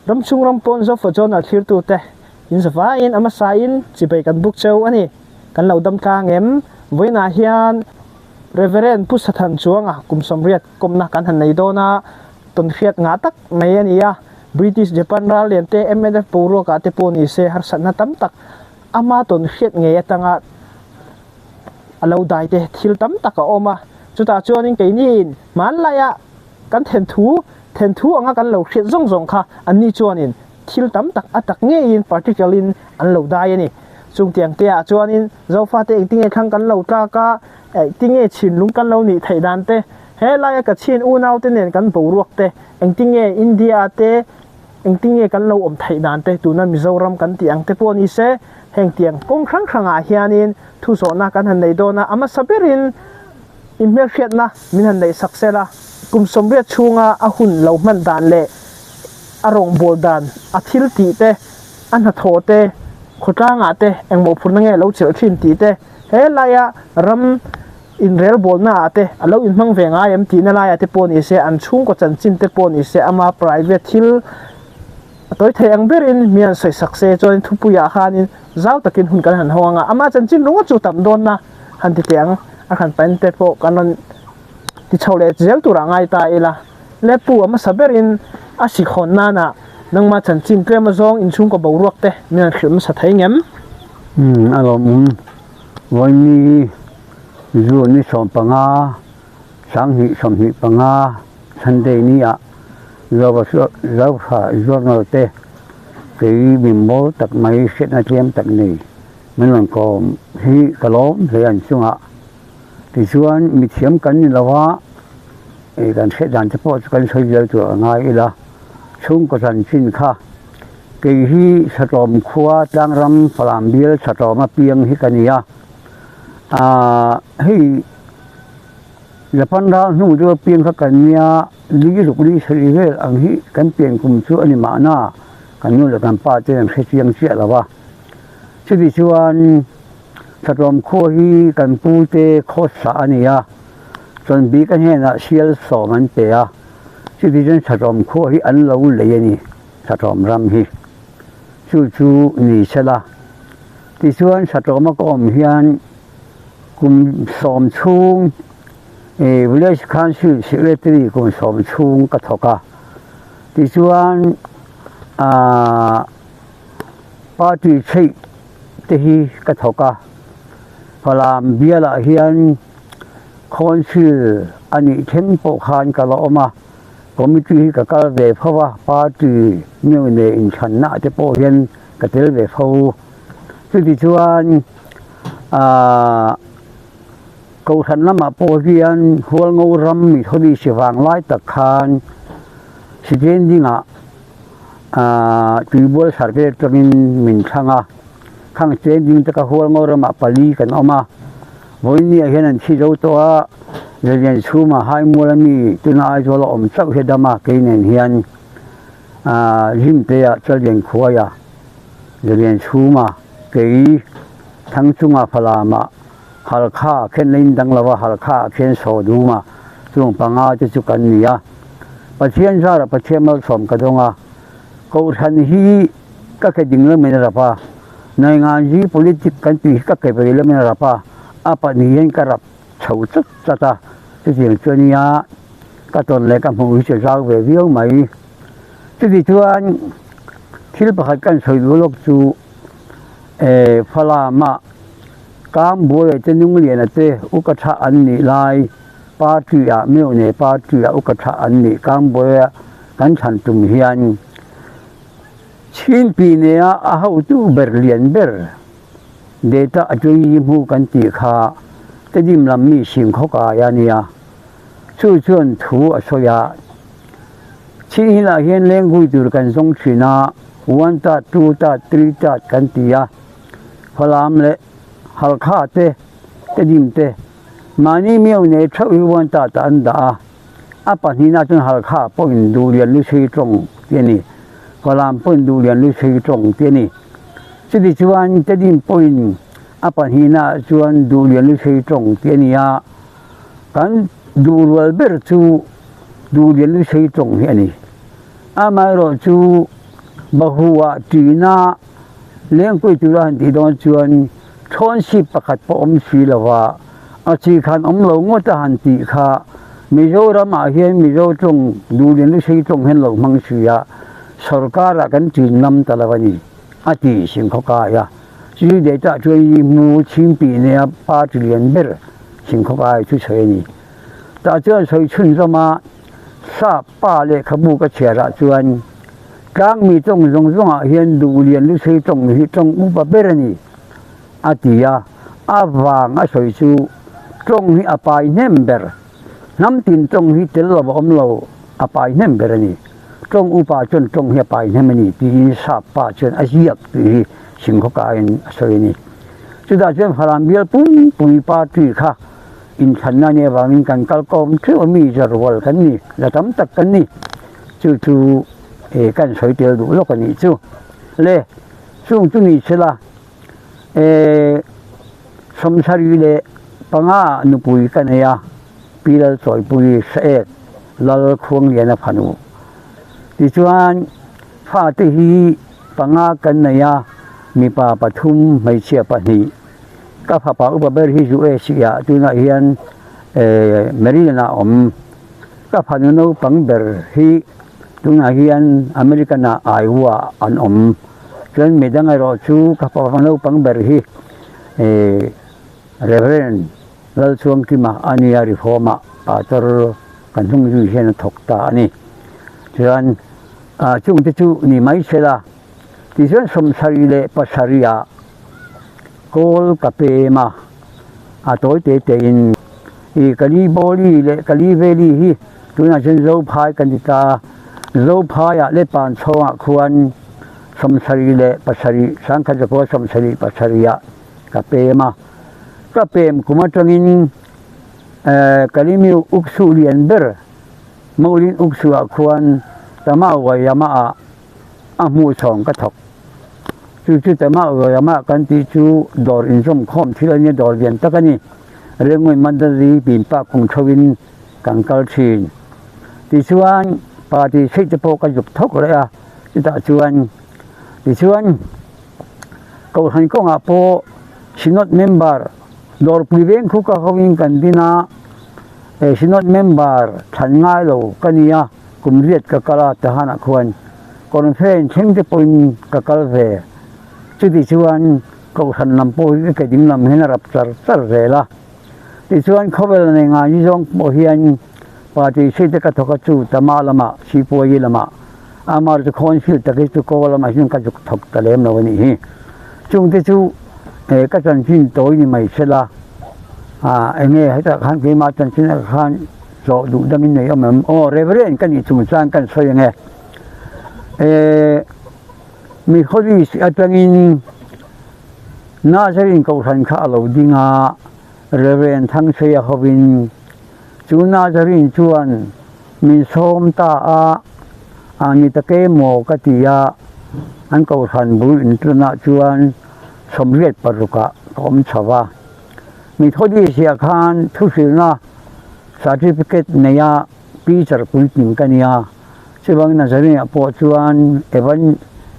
Ramchhung ram pawn Zofa Journal thlirtute in zavaiin a hmasain chibei kan buk cheu a ni. Kan lo dam tlang em? Vawiinah hian Reverend Pu Sathan Chuanga kum 80 kawmna kan han nei dawn a, tawnhriat ngah tak mai a ni a. British Japan ral lian te, mnf boruakah te pawh ni se harsatna tam tak ama tawnhriat ngei atanga a lo dai te thil tam tak a awm a. Chutah chuanin keiniin hmanlaiah Kan thenthu, thenthu anga kan lo hriat zawng zawng kha anni chuanin thil tam tak a tak ngeiin particle in an lo dai a ni. Chung tiang te ah chuanin Zofate engtinge thlang kan lo tlak a, engtinge chhinlung kan lo nih theih dan te, he laia ka chhin unau te nen kan boruak te, engtinge India ah te engtinge kan lo awm theih dan te, tuna Mizoram kan tih ang te pawh ni se, heng tiang kawng hrang hrangah hianin thu zawhna kan han nei dawn a, a hmasa berin I hmelhriatna min han neih sak sel a, kum 80 chhunga a hun lo hman dan leh a rawngbâwl dan, a thil tih te, a hnathawh te, khawtlangah te engmawh phurna nge lo chelh thin tih te, he laia ram inrelbawlna ah te a lo inhmang ve ngai em tihna laiah te pawh ni se, an chhungkaw chanchin te pawh ni se, ama private thil a tawi thei ang berin mi han sawi sak se chuanin thupuiah khanin zau takin hun kan han hawng ang a, ama chanchin ringawt chu tam dawnna han ti teh ang. A hran pain te pawh kan rawn ti chho leh zel turah ngai ta ila, le pu a hmasa berin a sikhawn nana nangma chanchin tlem azawng inchhungkaw boruak te min han hrilh hmasa thei ngem? Umm a lawmawm Vawini June ni 15, 2025 Sunday ni ah Zofa Journal te kei min mawl tak mai hriatna tlem tak nei Min rawn kawm hi ka lawm hle an chungah. Tichuan mithiam kan ni lo a, kan hriat dan te pawh chu kan sawi zel tur a ngai ila. Chhungkaw chanchin kha kei hi Satlawm khua tlangram Falam bial Satlawm a piang hi ka ni a. Aaa hei Japan ral hnu deuh a piang kha kan nia, li ruk li sarih vel ang hi kan pian kum chu a ni mahna kan nu leh kan pa te an hrechiang chiah lo a. Chuti chuan Thatawm khua hi kan pu te khawsa a ni a, chuan bik a hnenah sial 10 an pe a, chuti chuan Thatawm khua hi an lo lei a ni, Thatawm ram hi. Chu chu ni sela. Tichuan Thatawm a ka awm hian kum 10 chhung Village Council Secretary kum 10 chhung ka thawk a, tichuan aah. Party theih te hi ka thawk a, Falam bialah hian Council a nih thleng pawh khan ka la awm a, Committee hi ka kal ve fo a, Party meu nei inthlanna te pawh hian ka tel ve fo. Chutichuan aah Kohhran lamah pawh hian Hualngo ram Methodist vanglai tak khan Sitending ah Tuibual Survey atangin min thlang a, khang chen ding te ka hual ngo ramah pali kan awm a, vawinia hian an thi zo tawh a, Zalian chhuma Haimual ami tuna Aizawl a awm chauh hi a dam a, kei nen hian Zimtea Challian khuaia Zalian chhuma kei Thangchunga Falamah Halkha khen la indang lo a, Halkha ah khian saw dum a, chung panga te chu kan ni a. Pathian zarah Pathian malsawm ka dawng a, Kohhran hi ka ke ding lamin a rap a, Nainganzi politic kan tih hi ka ke vei lamin a rap a, a pahnih hian ka rap chho chat chat a, chutiang chu a nia ka tawn leh ka hmuh hi chu zau ve viau mai. Chuti chuan thil pakhat kan sawi duh lawk chu Falam ah Kambuaia te Nungliana te uka tha an nih lai party ah Meuhne party ah uka tha an nih Kambuaia kan thlan tum hian Chhinpi nea a hotu ber lian ber data a tui hmu kan tih kha Tedim lam mi Singkhawk ai a nia chu chuan thu a sawi a Chhinhil ah hian lenghui tur kan zawng thin a one tat two tat three tat kan ti a. Falam leh Halkha te, Tedim te, mahni miau nei theuh hi uan ta ta an dah a, a pahnihna chuan Halkha pawhin Duhlian Luchhui tawng tih a ni, Falam pawhin Duhlian Luchhui tawng tih a ni. Chuti chuan Tedim pawhin a pahnihna chuan Duhlian Luchhui tawng tih a ni a, kan duhrual ber chu Duhlian Luchhui tawng hi a ni. Amaherawhchu. Bahu-ah ṭihna lengpui tura han tih dawn chuan thawnship pakhat pawh awm si lo va, a chi khan awm lo ngawt a han tih kha Mizoramah hian Mizo tawng duhlian lusei tawng hian lo hmang si a, sorkarah kan ṭin ngam ta lo a ni, a ti Singkhawkai a. Chu data chuan i hmu chhingpih nea party lian ber Singkhawkai chu sawi a ni. Tah chuan sawi chhunzawm a, Sap pa lehkhabu ka chhiarah chuan tlangmi tawng zawng zawngah hian duhlian lusei tawng hi tawng upa ber a ni, a ti a. A vang a sawi chu tawng hi a pai hnem ber. Hnam tin tawng hi tel lo a awm lo, a pai hnem ber a ni. Tawng upa chuan tawng hi a pai hnem a ni tiin sap pa chuan a ziak tih hi Singkhawkaiin a sawi a ni. Chutah chuan Falam bial pumpui party kha Inthlanna nih avangin kan kal kawm theuh a mi zarhual kan ni, la tam tak kan ni. Chu chu eh kan sawi tel duh lawk a nih chu. Le, chung chu ni sela eh sawmsarih leh panga nupui ka nei a, Pi Lalchawipui Saek Lal Khuangliana fanu. Tichuan fate hi panga kan nei a, mipa pathum hmeichhia pahnih. Ka fapa upa ber hi US ah tunah hian Maryland ah a awm. Ka fanu naupang ber hi tunah hian American ah Iowa ah an awm. Chuan midang erawh chu ka fapa naupang ber hi Reverend Lalchuangkima a nia Reform ah pastor kan hnung zui hian a thawk ta a ni. Chuan chungte chu ni mai sela tichuan sawmsarih leh pasarih ah Kawl ka pem a, a tawi te te in i Kali Bawli leh Kali Valley hi tunah chuan Zophai kan ti ta, Zophai ah leh Panchhawng ah khuan sawmsarih leh pasarih sangkhat zakua sawmsarih pasarih ah ka pem a, ka pem kum atangin Kalimiu uksuh lian ber Maulin uksuh ah khuan Tama Uaiyama ah a hmuh chhawng ka thawk. Chu chu Tamah Royama kan tih chu dawr inzawm khawm thil a nia, dawr lian tak a ni. Rengawi Mandali pinpa kawng tho in kan kal thin. Tichuan party theih te pawh ka zuk thawk leh a, chutah chuan tichuan Kohhran kawngah pawh Synod member dawrpui veng khu ka ho in kan din a, Synod member thlan ngai lo ka ni a. Kum riat ka kal a Tahanah khuan conference thleng te pawhin ka kal ve. Chuti chuan Kohhran lam pawh hi ka ke ding lam hian a rap char char zel a. Tichuan khawvel nei ngai ni zawng pawh hian party hri te ka thawk a chu Tama lamah Sipuaii lamah Amar chu khawn sil tak hi chu Goa lamah hian ka zuk thawk ta lem lo a nih hi. Chungte chu ka chanchin tawi ni mai sela enge hetah khan keimah chanchin ah khan Hlawh duh dangin nei awm em? Aw, Reverend ka nih chungchang kan sawi ang e. Eh, Methodist atangin Nazarene Kohhran kha a lo ding a, Reverend Thangseia hovin chu Nazarene chuan min sawm ta a, a ni tak emaw ka ti a, an Kohhran bul intlunah chuan sawmriat parukah ka awm chho va. Methodist ah khan thuhrilhna Certificate neia teacher puitling ka nia, chuvangin Nazarene ah pawh chuan Evan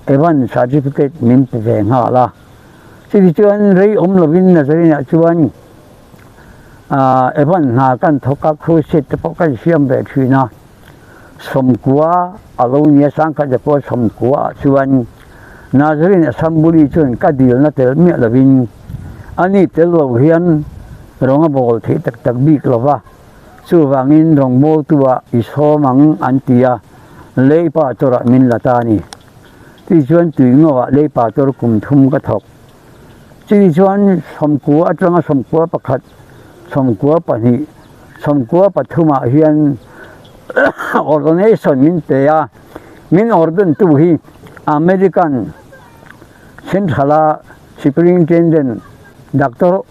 Evan certificate min pe ve nghal a. Chutichuan chuan rei awm lovin Nazarene ah chuan ah Evan hna kan thawk a, crusade te pawh kan siam ve thin a. Sawmkua a lo nia sangkhat te pawh sawmkua ah chuan Nazarene Assembly chuan ka dilna tel miah lovin ani tel lo hian rawng a bawl theih tak tak bik lo va, chuvangin rawngbawltu ah i sawm ang an ti a, lei pastor ah min la ta a ni. Tichuan tuingo ah lei pastor kum thum ka thawk. Chutichuan sawmkua atanga sawmkua pakhat, sawmkua pahnih, sawmkua pathumah hian ordination min pe a, min ordain tu hi American Central-a Superintendent Doctor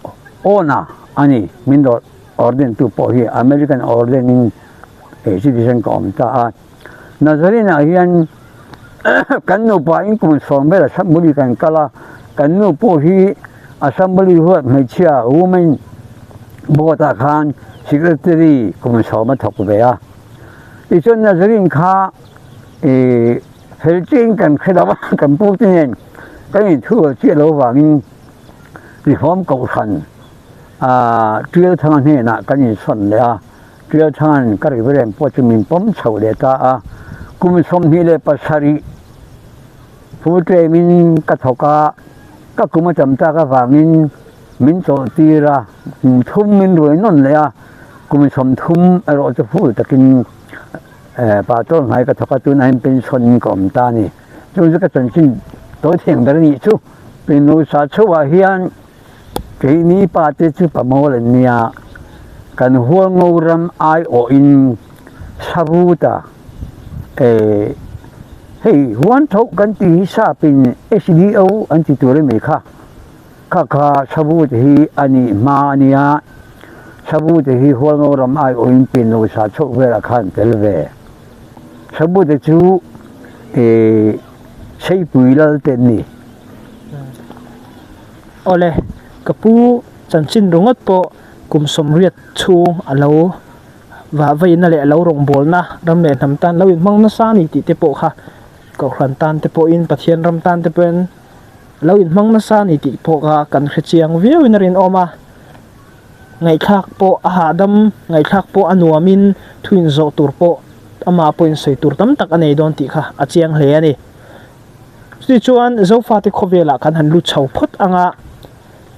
Ona a ni, min ordain tu pawh hi American ordain in citizen ka awm ta a. Nazarene-ah hian kan nupa in kum sawm vel assembly kan kal a, kan nu pawh hi assembly huat hmeichhia women board-ah khan secretary kum sawm a thawk ve a. Tichuan Nazarene kha ih. Fel chiin kan hre lo a, kan pu te nen kan inthu chiah lo vangin Rihawm Kohhran Tialthanga hnenah kan insawn leh a, Tialthanga'n ka Reverend pawh chu min pawm chho leh ta a, kum 27 fu tlemin ka thawk a, ka kum a tam tak avangin min chawlhtir a, kum thum min ruai nawn leh a, kum 30 erawh chu full takin Pastor hnai ka thawk a, tunah hian pension in ka awm ta a ni. Chu chu ka chanchin tawi theng ber a nih chu. Pinusa chhoah hian keini pa te chu pamawl an nia, kan Hualngo ram aiawhin Savuta hei huan tho kan tih hi sapin SDO an ti tur a mi kha. Kha kha Savute hi a nih hma a nia, Savute hi Hualngo ram aiawhin Pinusa chhoh velah khan tel ve. Savute chu Seipui lal te an ni. Awle, ka pu chanchin ringawt pawh kum 80 chhung a lo vah vaina leh a lo rawngbawlna ram leh hnam tan lo inhmang nasa a ni tih te pawh kha Kohhran tan te pawhin Pathian ram tan te pawhin lo inhmang nasa a ni tih pawh kha kan hre chiang viauin a rinawm a, ngaihthlak pawh a hahdam, ngaihthlak pawh a nuamin thu inzawh tur pawh amah pawhin sawi tur tam tak a nei dawn tih kha a chiang hle a ni. Chutichuan Zofate khawvelah kan han lut chho phawt ang a,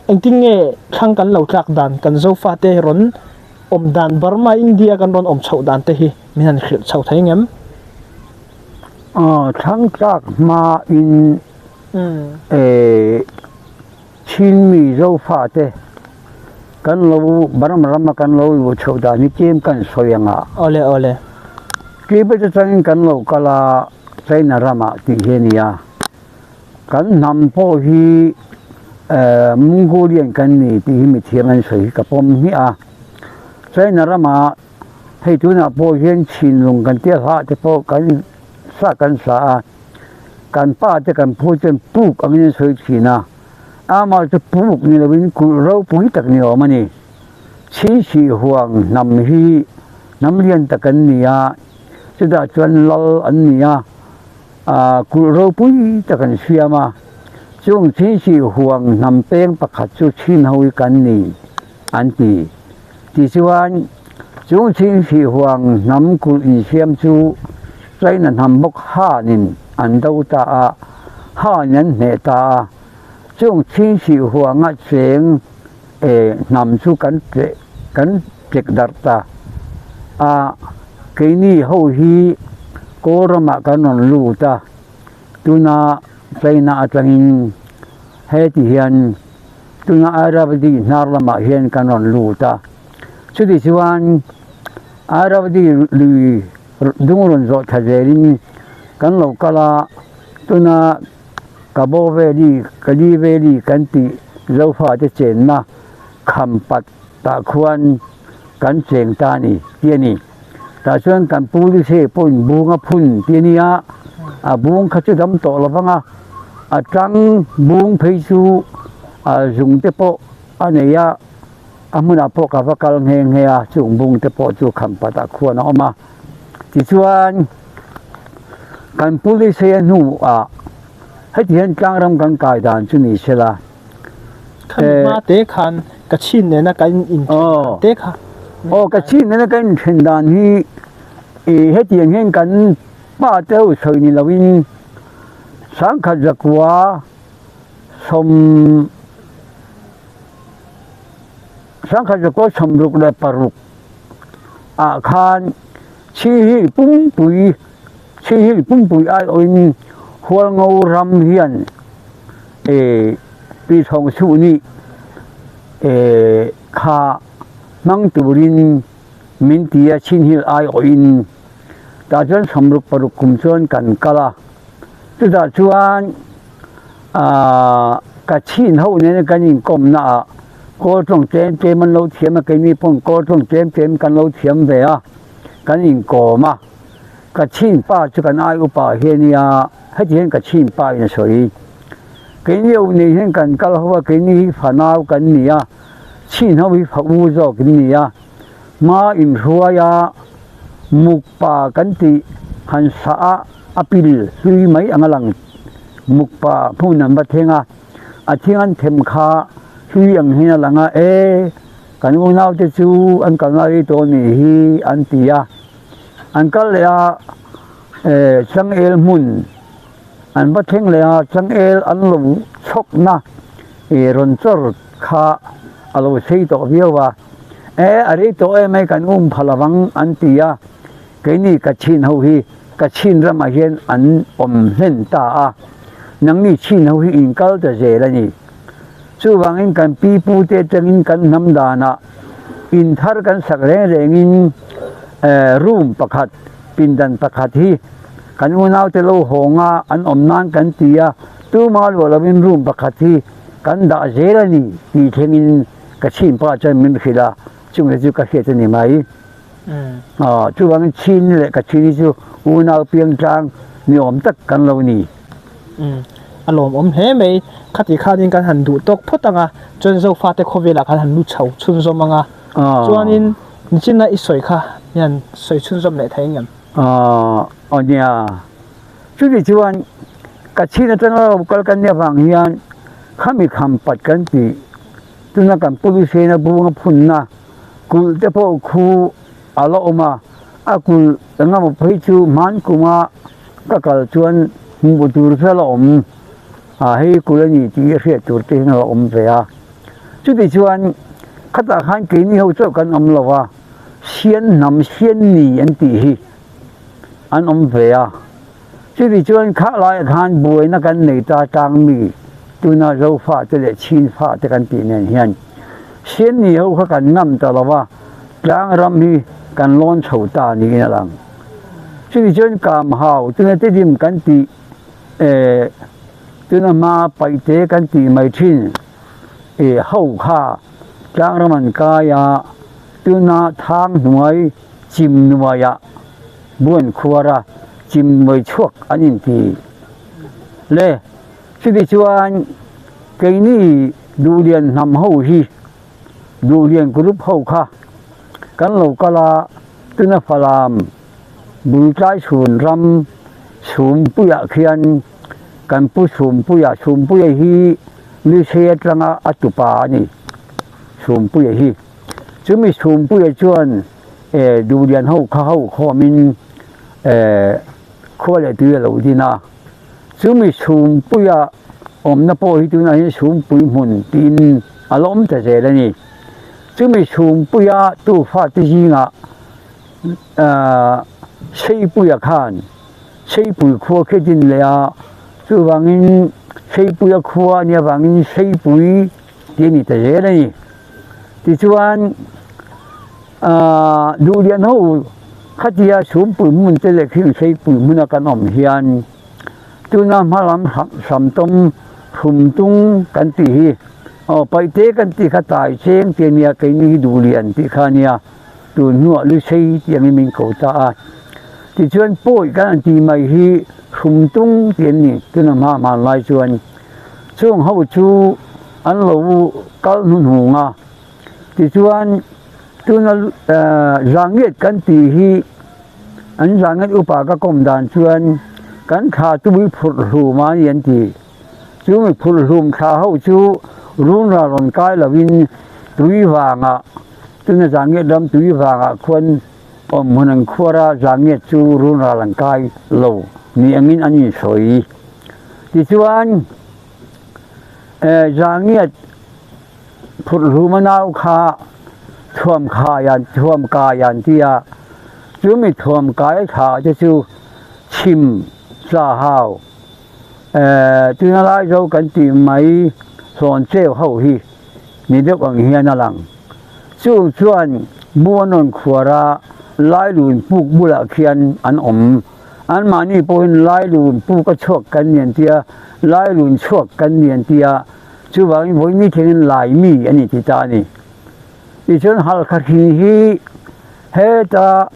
engtin nge thlang kan lo tlak dan, kan Zofate rawn awm dan Burma India kan rawn awm chhoh dan te hi min han hrilh chho thei ngem? Aw, thlang tlak hmain Chinmi Zofate kan lo Burma rama kan lo luh chhoh dan hi tlem kan sawi ang a. Awle awle. Tibet atangin kan lo kal a China ramah tih hi a ni a. Kan hnam pawh hi Mongolian kan ni tih hi mithiam an sawi hi ka pawm hmiah a. China ramah hei tunah pawh hian Chinlung kan tia hlah te pawh kan sa kan sa a. Kan pa te kan phu chuan puk angin an sawi thin a, amah chu puk ni lovin kulh ropui tak ni awm a ni. Chhinchhih huang hnam hi hnam lian tak an ni a, chutah chuan lal an ni a, kulh ropui tak an siam a, chung chhinchhih huang hnam peng pakhat chu chhin ho hi kan ni an ti. Tichuan, chung chhinchhih huang hnam kulh insiam chu China hnam bawk Hanin an do ta a, Hanin an hneh ta a. Chung chhinchhih huanga cheng hnam chu kan kan tlek darh ta a. Keini ho hi Kawl ramah kan rawn lut a, tuna China atangin heti hian Tuna Airavadi hnar lamah hian kan rawn lut a, chuti chuan Airavadi lui dung rawn zawh tha zelin kan lo kal a, tuna Kabo Valley, Kali Valley kan tih Zofate chenna kham pat tah khuan kan cheng ta a ni tih a ni. Tah chuan kan pu Lise pawhin bung a phun tih a ni a, a bung kha chu dam tawh lo vang a, a tang bung phei chu a zung te pawh a nei a, a hmunah pawh ka va kal nghe nghe a, chung bung te pawh chu kham patah khuan a awm a. Tichuan kan pu Lise a hnuah heti hian tlangram kan kai dan chu ni se la. Khami hma te khan ka chin nena kan inthen dan te kha. Aw ka chin nena kan inthen dan hi i hetiang hian kan pa te ho sawi ni loin sangkhat zakua sawm sangkhat zakua 66 ah khan Chhihil pumpui Chhihil pumpui aiawhin Hualngo ram hian pi thawng chhuh nih kha hmang turin min ti a, Chhinhil aiawhin tah chuan 66 kum chuan kan kal a, chutah chuan ka chhin ho nena kan inkawmna ah kawl tawng tlem tlem an lo thiam a, keini pawn kawl tawng tlem tlem kan lo thiam ve a, kan inkawm a. Ka chhin pa chu kan ai upa hi a nia, heti hian ka chhin pa in a sawi. Keini ho nei hian kan kal ho a, keini hi fanau kan ni a, chhin ho hi fa u zawk in ni a, hma inhruai a, muk pa kan tih han sah a. a pil hlui mai anga lang mukpa hmun an va thleng a, a thing an them kha hlui ang hian a lang a, E, kan unaute chu an kalna rei tawh nih hi an ti a, an kal leh a, e, changel hmun an va thleng leh a, changel an lo chhawkna e rawn chawr kha a lo sei tawh viau a, E, a rei tawh em ai kan um pha lovang an ti a. Keini Kachin ho hi Kachin ramah hian an awm hlen ta a, nangni Chin ho hi in kal ta zel a ni. Chuvangin kan pi pu te atangin kan hnam danah in thar kan sak reng rengin room pakhat, pindan pakhat hi kan unaute lo hawnga an awm nan kan ti a, tuma luah lovin room pakhat hi kan dah zel a ni tih thlengin Kachin pa chuan min hrilh a, chungte chu ka hriat a ni mai. Aw, chuvangin Chin leh Kachin hi chu unau piangtlang ni awm tak kan lo ni. Umm, a lawmawm hle mai. Khati khanin kan han duh tawk phawt ang a, chuan Zofate khawvelah khan han lu chho chhunzawm ang a. Chuanin nichina i sawi kha hian sawi chhunzawm leh thei engem? Aw, aw nia. Chuti chuan Kachin atanga lo kal kan nih avang hian khami kham pat kan tih tuna kan police hian a bunga phunna Kulh te pawh khu a la awm a, a kulh engemaw phei chu hman kuma ka kal chuan hmuh tur chu a la awm a, hei kulh a ni tih a hriat tur te hian a la awm ve a. Chuti chuan khatah khan keini ho chauh kan awm lo a, Sian hnam Sian ni an tih hi an awm ve a. Chuti chuan khah laiah khan buaina kan nei ta tlang mi tuna Zofa te leh Chinfa te kan tih nen hian Sianni ho kha kan ngam ta lo va, tlang ram hi kan lawn chho ta niin a lang. Chuti chuan Kamhau tuna Tedim kan tih eh tuna hma Paihte kan tih mai thin eh ho kha tlang ram an kai a, tuna Thang hnuai Chim nuaiah buan khuara chim nuai chhuak an inti le. Chuti chuan keini Duhlian hnam ho hi Duhlian group ho kha kan lo kal a, tuna Falam Bultlai chhun ram Chhumpuiah khian kan pu Chhumpuia, Chhumpuia hi Lusei atanga a tupa a ni, Chhumpuia hi. Chumi Chhumpuia chuan eh Duhlian ho kha ho khawmin eh khua leh tui a lo din a, chumi Chhumpuia awmna pawh hi tunah hian Chhumpui hmun tiin a la awm ta zel a ni. Chumi Chhumpuia tufa te zingah ah Seipuia khan Seipui khua khi a din leh a, chuvangin Seipuia khua a nih avangin Seipui tih a ni ta zel a ni. Tichuan Duhlian ho khatia chhumpui hmun te leh khing seipui hmuna kan awm hian tuna hma lam samtawm hrumtung kan tih hi aw paihte kan tih kha tai cheng te ania keini hi Duhlian tih kha ania tun hnuah Lusei tih angin min ko ta a. Tichuan pawi kan han tih mai hi hrumtung tih an ni tuna hma hmanlai chuan chung ho chu an lo kal hnuhnung a. Tichuan tuna Zangiat kan tih hi an Zangiat upa ka kawm dan chuan kan thla chu mui phurh hlum a ni an ti. Chu mi phurh hlum thla ho chu run ral rawn kai lovin tui vangah tuna Zangiat ram tui vangah khuan awm hmun an khuar a, Zangiat chu run ral an kai lo ni angin an insawi. Tichuan Zangiat Phurhlum a nau kha thuam khai an thuam kai an ti a, chumi thuam kai thla te chu chhim tla hau tuna lai zo kan tih mai hlawn cheu ho hi ni deuh ang hian a lang. Chung chuan bu an rawn khuar a, Lailun puk bulah khian an awm. Anmahni pawhin Lailun puk a chhuak kan ni an ti a, Lailun chhuak kan ni an ti a. Chuvangin vawi thlengin lai mi a ni ti ta a ni. Tichuan Halkha hri hi heta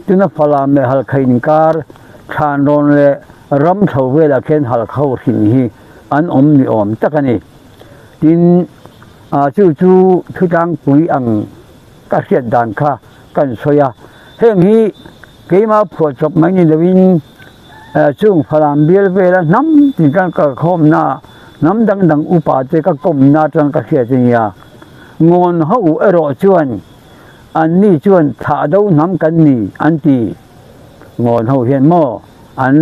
tuna Falam leh Halkha inkar Thlanrawn leh ram chho velah khian Halkha ho hrin hi an awm ni awm tak a ni. Tin, chu chu thutlangpui ang ka hriat dan kha kan sawi a. Heng hi keimah phuahchawp mai ni loin. Chung Falam bial vela hnam tin kan kalkhawmna hnam dang dang upa te ka kawmna atang ka hriat a nia. Ngawn ho erawh chuan anni chuan thlah do hnam kan ni an ti. Ngawn ho hian maw an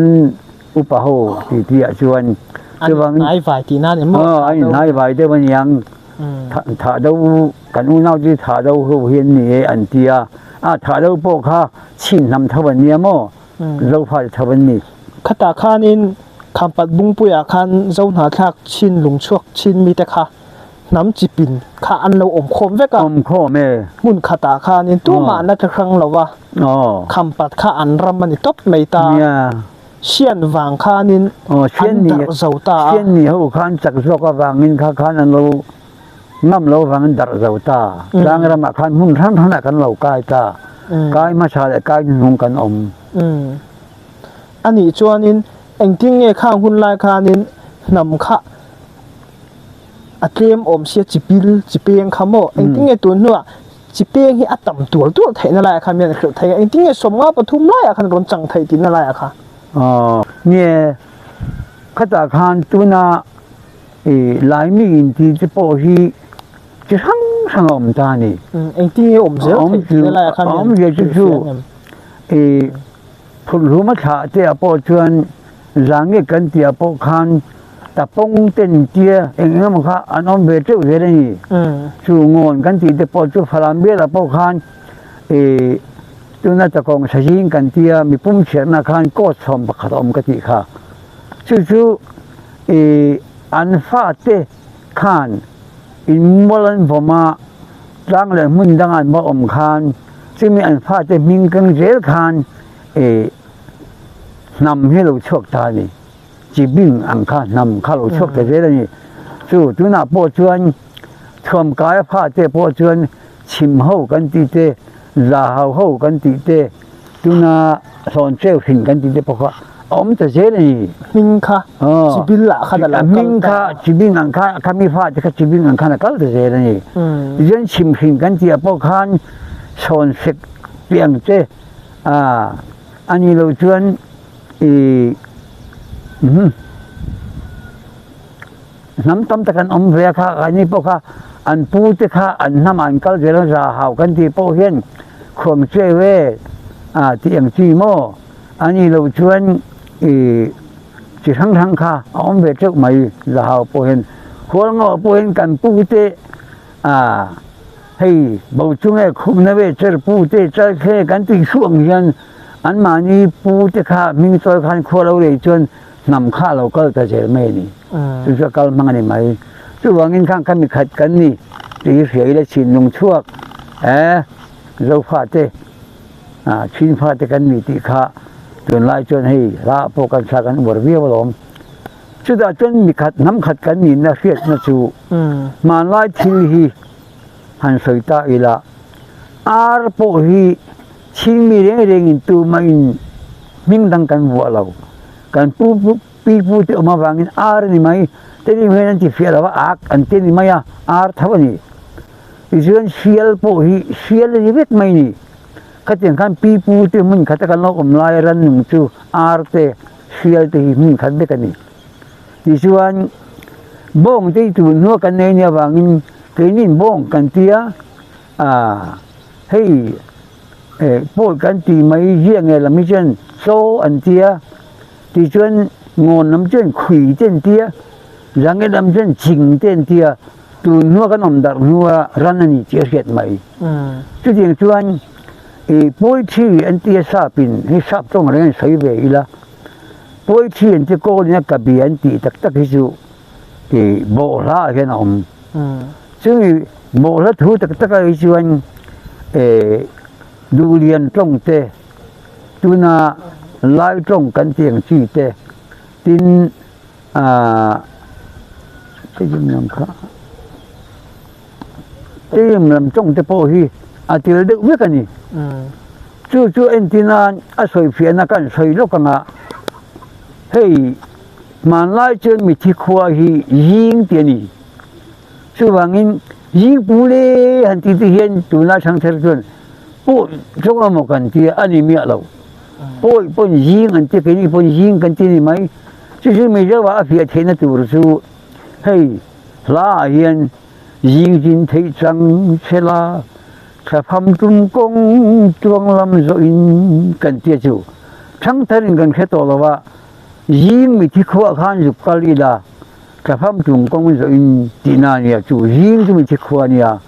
upa ho ti ti ah chuan chuvangin an hnaivai tihna a ni maw? Aw an inhnaivai deuh a niang. Thah do kan unau te thah do ho hi an ni e an ti a. A thah do pawh kha chhin hnam tho an nia maw? Zofa te tho an ni. Khatah khanin Khampat Bungpuiah khan Zohnahthlak chin lungchhuak chin mite kha hnam chipin kha an lo awm khawm vek a. Awm khawm e. Hmun khatah khanin tumah an la tla hrang lo a. Khampat kha an ram a ni tawp mai ta. Sian vang khanin an darh zo ta a. Sian ni ho khan chak zawk avangin kha khan an lo ngam lo avangin darh zo ta. Tlang ramah khan hmun hrang hrangah kan lo kai ta. Kai hmasa leh kai hnuhnung kan awm. A nih chuanin engtin nge khang hun lai khanin hnam kha a tlem awm sia chipil chipeng kha maw engtin nge tun hnuah chipeng hi a tam tual tual theihna laiah khan mian hrilh thei a engtin nge 53 laiah khan rawn chang thei tihna laiah kha. Aw nie khatah khan tuna i Laimi inti te pawh hi chi hrang hrang a awm ta a ni. Engtin nge awm zel theih tihna laiah khan mian hrilh thei ang em? I Phulhlum a thlah te ah pawh chuan Zange kan tih ah pawh khan Tapawng ten tia eng eng emaw kha an awm ve teuh zel a ni. Chu Ngawn kan tih te pawh chu Falam bial ah pawh khan ih tuna Takawng Sazing kan tia mipum chhiatna khan court sawm pakhat a awm ka tih kha. Chu chu ih an fate khan in mual an vawm a, tlang leh hmun dangah an va awm khan chumi an fate hming keng zel khan ih hnam hi lo chhuak ta a ni. Chi bing ang kha hnam kha lo chhuak ta zel a ni. Chu tunah pawh chuan thuamkaia fate pawh chuan chhim ho kan tih te, za hau ho kan tih te, tuna hlawn cheu hrin kan tih te pawh kha a awm ta zel a ni. Hming kha chi bil ah khan a lo kal ta. Hming kha chi bing ang kha khami fate kha chi bing ang khan a kal ta zel a ni. Tichuan chhim hrin kan tih ah pawh khan sawn sek piang te a ni lo chuan i hnam tam tak an awm ve a kha keini pawh kha an pu te kha an hnamah an kal zel a za hau kan tih pawh hian khuang cheu e a tih ang chi maw a ni loh chuan i chi hrang hrang kha a awm ve teuh mai za hau pawh hian hualngo pawh hian kan pu te a hei bo chunge khumna ve cher pu te chal khe kan tih suh ang hian anmahni pu te kha hming chawi khan khua lo lei chuan hnam kha a lo kal ta zel mai a ni. Chu chu a kal hmang a ni mai. Chuvangin khang kha mi khat kan ni tih hi hria ila chhinlung chhuak eh Zofa te ah Chinfa te kan ni tih kha tunlai chuan hei hla pawh kan thla kan uar viau alawm. Chutah chuan mi khat hnam khat kan nihna hriatna chu hmanlai thil hi han sawi ta ila ar pawh hi chhingmi reng rengin tumahin hming dang kan vuah lo. Kan pu pi pu te awm avangin ar a ni mai. Tenim hian an ti fiah lo a, ak an ti a ni mai a, ar tho a ni. Tichuan sial pawh hi sial a ni vek mai a ni. Khatiang khan pi pu te hmun khat a kan lo awm lai a rannung chu ar te sial te hi hmun khat vek a ni. Tichuan bawng te hi tun hnua kan nei nia avangin keinin bawng kan tia ah hei eh pawi kan ti mai ziah nge lam hi chuan chaw an tia tichuan ngawn lam chuan khui te an tia zange lam chuan ching te an tia tun hnua kan awm darh hnua ran a ni tih a hriat mai. Chutiang chuan ih poetry an tia sap in hei sap tawng reng an sawi ve ila poetry an ti kawl in a ka bia an tih tak tak hi chu ih bawhhla ah hian a awm. Chumi bawhhla thu tak tak ah hi chuan eh duhlian tawng te tuna lai tawng kan tih ang chi te tin ah Team lam tawng te pawh hi a tel deuh vek a ni. Chu chu entina a sawi fiahna kan sawi lawk ang a, hei hmanlai chuan mithi khua hi zing tih a ni. Chuvangin zing pu le han tih te hian tunlai thangthar chuan pawh tawng emaw kan tia a ni miah lo. Pawi pawn zing an ti a, keini pawn zing kan ti a ni mai. Chu chu Mizo ah a fiah theihna tur chu hei hla ah hian zing zin theih chang che la, thlapham tum kawng tuang lam zawh in kan ti a chu. Thangthar in kan hre tawh lo a, zing mithi khuah khan zuk kal ila thlapham tum kawng zawh in tihna a nia chu zing chu mithi khua a nia.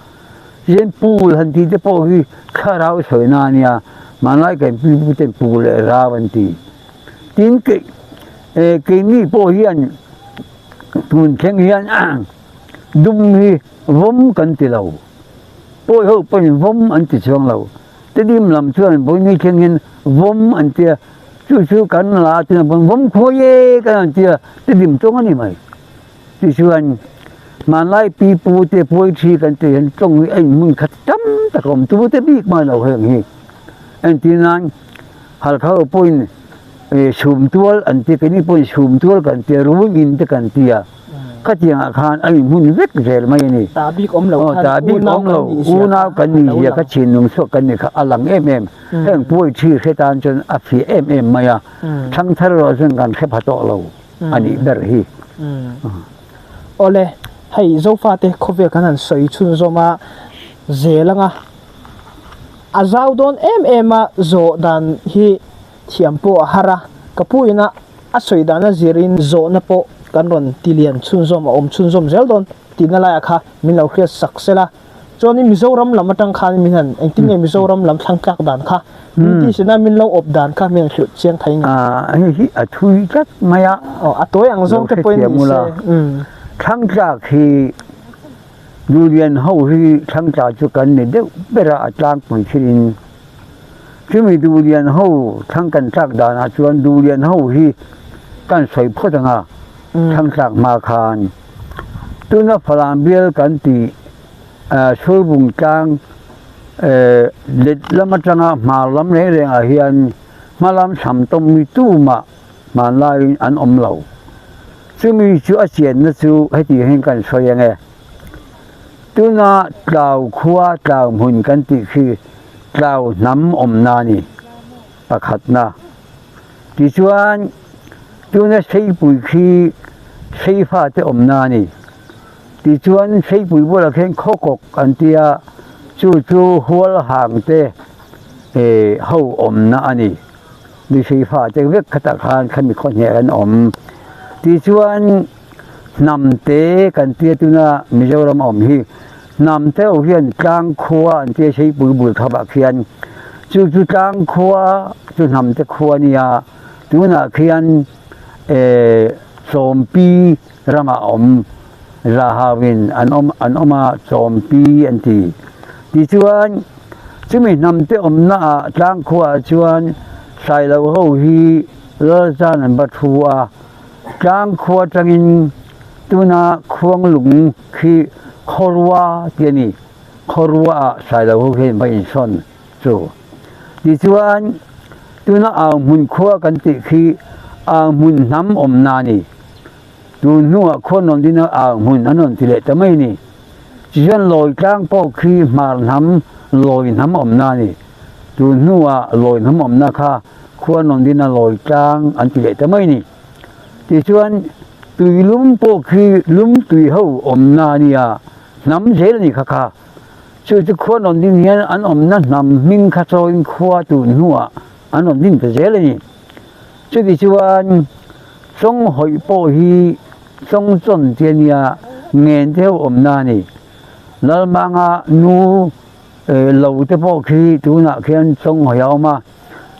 Tichuan pool han tih te pawh hi thlarau sawina a nia, hmanlai kan pi pu ten pool leh rau an ti. Tin kei eh keini pawh hian tun thleng hian dum hi vawm kan ti lo, pawi ho pawhin vawm an ti chuang lo. Tedim lam chuan vawiin thleng hian vawm an ti a, chu chu kan la tuna pawn vawm khawi e kan han ti a, tedim tawng a ni mai. Tichuan, hmanlai pi pu te poetry kan tih hian tawng hi a inhmun khat tam tak a awm. Tute bik mai lo heng hi. Entir nan, Halkha ho pawhin chhum tual an ti a, keini pawhin chhum tual kan ti a, rul in te kan ti a. Khatiangah khan a inhmun vek zel mai a ni. Ta bik awm lo khan Ta bik awm lo, unau kan nih zia kha thinlung chhuak kan nih kha a lang em em. Heng poetry hre tan chuan a fiah em em mai a. Thangthar erawh chuan kan hre pha tawh lo. a nih ber hi. Awle, hei Zofate khawvel kan han sawi chhunzawm a, zel anga a zau dawn em em a zawh dan hi thiam pawh a har a, ka pu ina a sawi dan a zirin zawhna pawh kan rawn ti lian chhunzawm a awm chhunzawm zel dawn tihna laiah kha min lo hriat sak sela. Chuanin Mizoram lam atang khan min han engtin nge Mizoram lam thlang tlak dan kha British ina min lo awp dan kha min han hrilh chiang thei nge. Hei hi a thui tlat mai a. Aw a tawi ang zawng te pawhin ni se. Thlang tlak hi Duhlian ho hi thlang tla chu kan ni deuh ber a, a tlangpui thin. Chumi Duhlian ho thlang kan tlak danah chuan Duhlian ho hi kan sawi phawt ang a, thlang tlak hma khan. Tuna Falam bial kan tih Surbung tlang let lam atanga hmar lam reng rengah hian hma lam cham tawm mi tumah hmanlaiin an awm lo. Chumi chu a chianna chu heti hian kan sawi ang e. Tuna Tlau khua Tlau hmun kan tih khi Tlau hnam awmna a ni pakhatna. Tichuan, tuna Seipui khi Seifa te awmna a ni. Tichuan, Seipui bulah khian Khawkawk an ti a, chu chu Hualhang te ho awmna a ni. Mi Seifa te vek khatah khan khami khaw hneh an awm. Tichuan, hnam te kan tia tuna Mizoram a awm hi, hnam te ho hian tlang khua an tia Seipui bul thapah khian chu chu tlang khua chu hnam te khua a nia, tunah khian eh Chawmpi ramah a awm Zahauin an awm an awm a Chawmpi an ti. Tichuan chumi hnam te awmna ah tlang khuaah chuan Sailo ho hi Lalzan an va thu a. Tlang khua atangin tuna Khuanglung khi Khawrua tih a ni. Khawrua ah Sailo ho hian va insawn chu. Tichuan tuna Auhmun khua kan tih khi Auhmun hnam awmna a ni. Tun hnuah khua nawn dina Auhmun an rawn ti leh ta mai a ni. Tichuan Lawitlang pawh khi Hmar hnam Lawi hnam awmna a ni. Tun hnuah Lawi hnam awmna kha Khua nawn dina lawi tlang an ti leh ta mai a ni. Tichuan tui lum pawh khi lum tui ho awmna a nia, hnam zel a ni kha kha. Chu chu khua nawn din hian an awmna hnam hming kha chawiin khua tun hnuah an rawn din ta zel a ni. Chutichuan Chawnghawih pawh hi Chawngchawn ti a nia, ngen te ho awmna a ni. Lalmanga nu lo te pawh khi tunah khian Chawnghawih a awm a.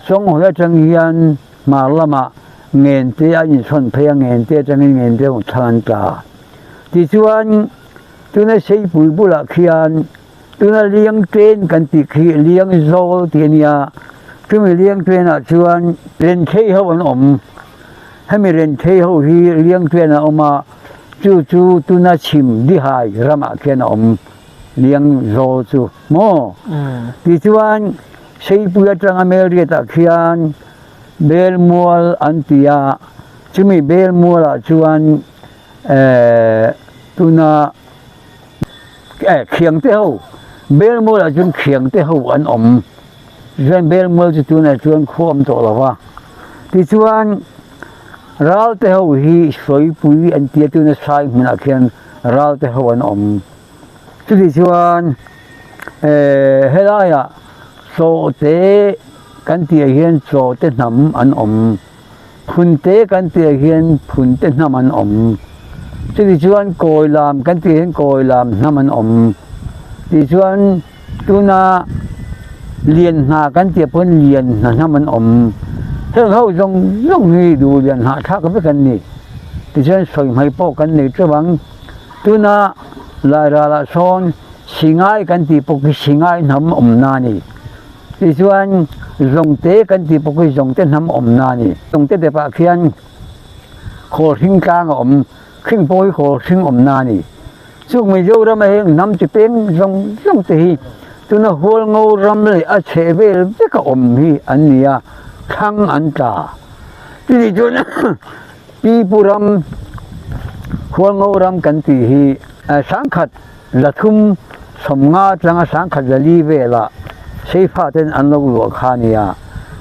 Chawnghawih atang hian hmar lamah Ngente a insawn phei a, Ngente atangin Ngente ho thlang an tla. Tichuan tuna Seipui bulah khian tuna Liang Train kan tih khi Liang Zawl tih a nia, chumi Liang Train ah chuan Renthei ho an awm. Hemi Renthei ho hi Liang Train ah a awm a, chu chu tuna chhim Dihai ramah khian a awm Liang Zawl chu maw? Tichuan Seipui atanga Melriat-ah khian Belmual an ti a, chumi Belmualah chuan tuna Khiangte ho, Belmualah chuan Khiangte ho an awm. Tichuan Belmual chu tunah chuan khua awm tawh lo va. Tichuan Ralte ho hi Sawipui an tia tuna sai hmunah khian Ralte ho an awm. Chuti chuan helaiah Chawhte kan tihah hian Chawhte hnam an awm. Phunte kan tihah hian Phunte hnam an awm. Chuti chuan Kawilam kan tihah hian Kawilam hnam an awm. Tichuan tuna Lianhna kan tihah pawhin Lianhna hnam an awm. Heng ho zawng zawng hi duhlian hahthlak vek an ni. Tichuan sawihmai pawh kan nei teuh ang. Tuna Lairalah sawn Singai kan tih pawh khi Singai hnam awmna a ni. Tichuan Zawngte kan tih pawh khi Zawngte hnam awmna a ni. Zawngte depah khian Khawlhring tlang a awm, khing pawh hi Khawlhring awmna a ni. Chung Mizoram a heng hnam chi peng zawng zawng te hi tuna Hualngo ram leh a chheh vel vek a awm hi an ni a, thlang an tla. Chutih chuan Pipu ram, Hualngo ram kan tih hi sangkhat zathum sawmnga atanga sangkhat zali velah Seifa ten an lo luah kha a ni a.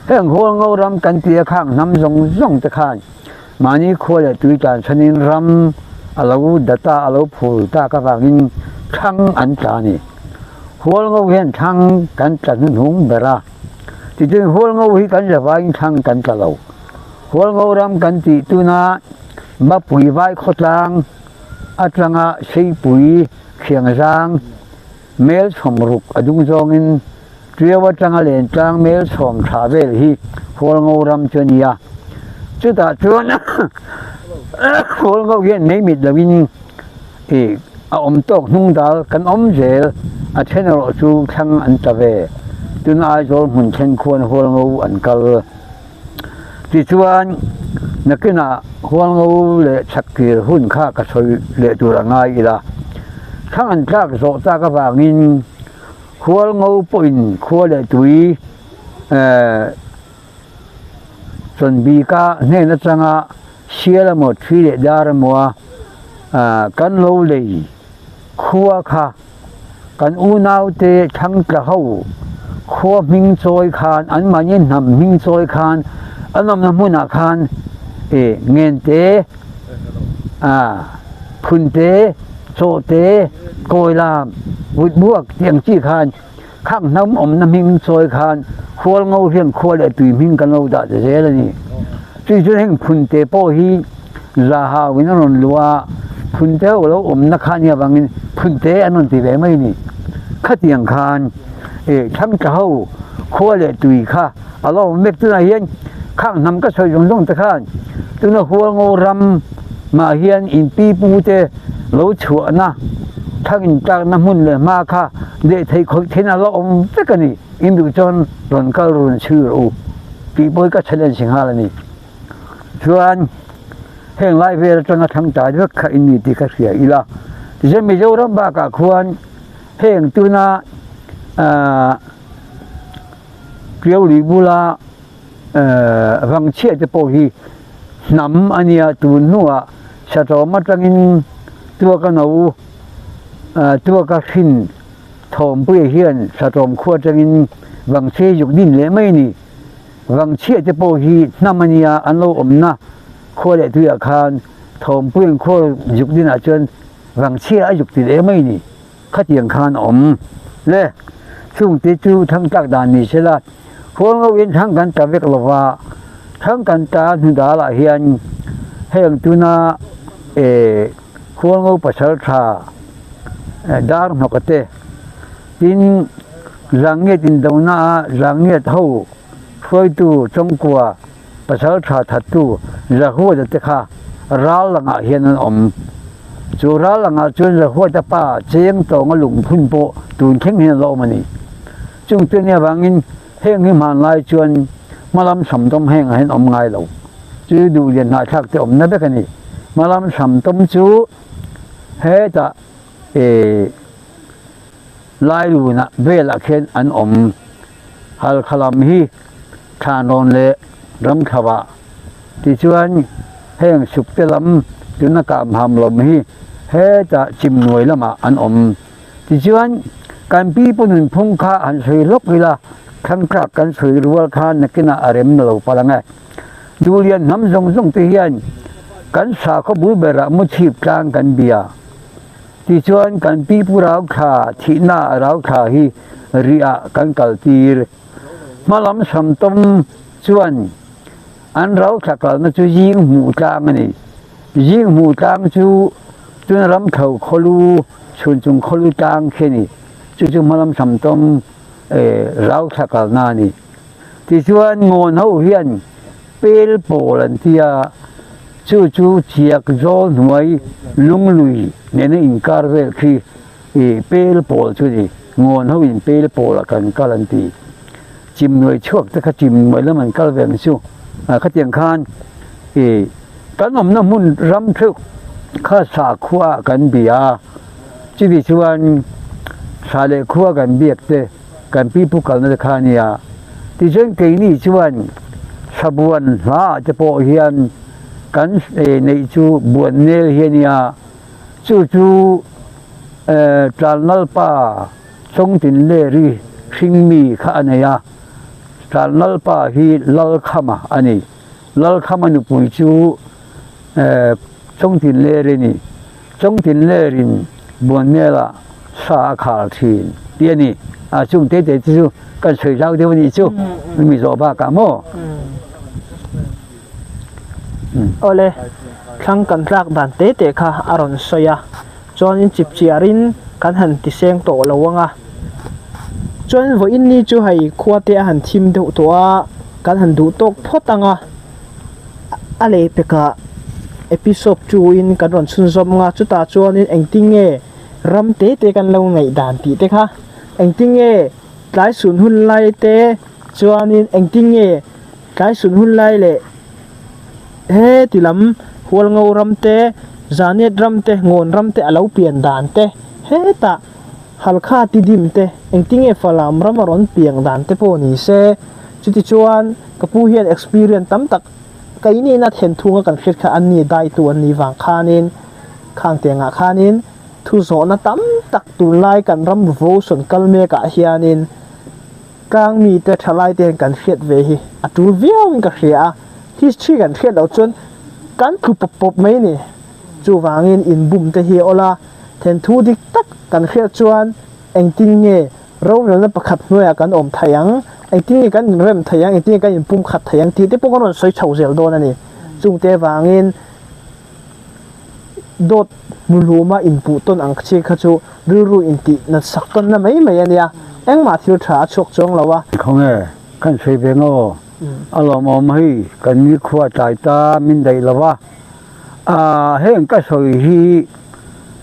Heng Hualngo ram kan tih a khang hnam zawng zawng te khan mahni khua leh tui tan chhanin ram a lo data a lo phul tak avangin thlang an tla a ni. Hualngo hian thlang kan tla hnuhnung ber a, tichuan Hualngo hi kan zavaiin thlang kan tla lo. Hualngo ram kan tih tuna Mapui vai khawtlang atanga Seipui Khiangzang mel chhawm ruk a dung zawngin Tiau atanga Lentlang mel chhawm tha vel hi Hualngo ram chu a ni a. Chutah chuan Hualngo hian mei mit loin ih a awm tawk hnung dal kan awm zel a then erawh chu thlang an ta ve. Tuna Aizawl hmun thleng khuan Hualngo an kal. Tichuan, nakinah Hualngo leh Chhaktir hun kha ka sawi leh tur a ngai ila. Thlang an tlak zawh tak avangin Hualngo pawhin khua leh tui Chawnbika hnen atanga sial emaw thi leh dar emaw a kan lo lei khua kha Kan unaute thangtla ho khua hming chawi khan, anmahni hnam hming chawi khan, an awmna hmunah khan e ngente, phunte, chawhte, kawilam, vutbuak tih ang chi khan khang hnam awmna hming chawi khan Hualngo hian khua leh tui hming kan lo dah ta zel a ni. Chutichuan heng phunte pawh hi Zahau in a rawn luh a, phunte ho lo awmna kha nia vangin phunte an rawn ti ve mai a ni. Khatiang khan e thangtla ho khua leh tui kha a lo awm vek tunah hian khang hnam ka sawi zawng zawng te khan tuna Hualngo ram mah hian in pi pu te lo chhuahna thang in tlakna hmun leh hma kha leh thei khawih theihna a lo awm vek a ni. In duh chuan rawn kal run chhui rawh u tih pawh hi ka challenge nghal a ni. Chuan heng lai vel atanga thlang tai vek kha in ni tih ka hria ila. Tichuan Mizoram bakah khuan heng tuna ahh Tiauli bula ahh Vangchhia te pawh hi hnam a nia tun hnuah Satawm atangin Tuaka no ahh Tuaka hrin Thawmpuia hian Satawm khua atangin Vangchhia hi zuk din leh mai a ni. Vangchhia te pawh hi hnam a nia an lo awmna khua leh tuiah khan Thawmpuian khua zuk dinah chuan Vangchhia a zuk ti leh mai ni. Khatiang khan a awm le. Chungte chu thang tlak dan ni sela Hualngo in thang kan ta vek lova thang kan ta hnu dalah hian heng tuna eh Hualngo pasal tha dar hnawk a te. Tin, Zangngiat indona a Zangngiat ho hruaitu Chawngkua pasal tha thattu Zahuata te kha ral langah hian an awm. Chu ral langah chuan Zahuata pa cheng tawnga lungphun pawh tun thleng hian a la awm a ni. Chung chu nia vangin heng hi hmanlai chuan hmalam samtawm hengah hian awm ngai lo. Chu duhlian hnahthlak te awmna vek a ni. Hmalam samtawm chu hetah eh Lailunah velah khian an awm. Halkha lam hi Thlanrawn leh Ramthlavah tichuan heng Sukte lam tuna Kamham lam hi hetah Chimnuai lamah an awm. Tichuan Kan pi pu nunphung kha han sawi hlawk ila, thangtlak kan sawi rual khan nakinah a rem lo palh ang e. Duhlian hnam zawng zawng te hian kan sakhaw bul berah muchhip tlang kan bia. Tichuan kan pi pu rau thla thihna ah rau thla hi rih ah kan kal tir. Hmalam samtawm chuan an rau thla kalna chu zing hmuh tlang a ni. Zing hmuh tlang chu tuna ram tho khawlu chhun chung khawlu tlang khi a ni. Chu chu hmalam samtawm rau thla kalna a ni. Tichuan ngawn ho hian pel pawl an ti a, chu chu chiak zawl hnuai lunglui nena inkar vel khi ih pel pawl chu a ni. Ngawn ho in pel pawl ah kan kal an ti. Chimnuai chhuak te kha chimnuai lam an kal ve ang chu. Khatiang khan ih kan awmna hmun ram theuh kha sakhua ah kan bia a, chutih chuan thla leh khua kan biak te, Kan pipu kalna te kha a nia. Tichuan keini chuan Sabuan hla ah te pawh hian kan neih chu Buannel hi a nia. Chu chu Tlalnalpa Chawngtinleri hringmi kha a nei a. Tlalnalpa hi Lalkhama a ni. Lalkhama nupui chu Chawngtinleri a ni. Chawngtinlerin Buannela sa a khar thin tih a ni. A chung te te chu kan sawi hlau deuh a nih chu mi zawh bakah maw. Awle, thlang kan tlak dan te te kha a rawn sawi a, chuanin chip chiarin kan han ti seng tawh lo ang a. Chuan vawiin ni chu hei khua te a han thim deuh tawh a, kan han duh tawk phawt ang a. A lei pekah episode two in kan rawn chhunzawm ang a, chutah chuanin engtin nge ram te te kan lo ngaih dan tih te kha engtin nge tlai sun hun lai te chuanin engtin nge tlai sun hun lai leh heti lam hualngo ram te zaniat ram te ngawn ram te a lo pian dan te hetah halkha ti dim te engtin nge falam ram a rawn piang dan te pawh ni se chuti chuan ka pu hian experience tam tak keini na then thunga kan hriat kha an ni daitu an nih vang khanin Khang tiangah khanin thu zawhna tam tak tunlai kan ram revolution kal mekah hianin tlang mite thalai te hian kan hriat ve hi a tul viauin ka hria a, history kan hriat loh chuan kan tlu pawp pawp mai a ni. Chuvangin inbum te hi a awl a, thenthu dik tak kan hriat chuan engtin nge rorelna pakhat hnuaiah kan awm thei ang, engtin nge kan inrem thei ang, engtin nge kan inpumkhat thei ang tih te pawh kan rawn sawi chho zel dawn a ni. Chungte vangin. Dawt hmuhluma inpuh tawn ang chi kha chu rilru intih nat sak tawnna mai mai a nia, engmah thil tha a chhuak chuang lo a. Khawnge, kan sawi ve ngaw? A lawmawm hei, kan nikhua tlai ta min daih lo va. A, heng ka sawi hi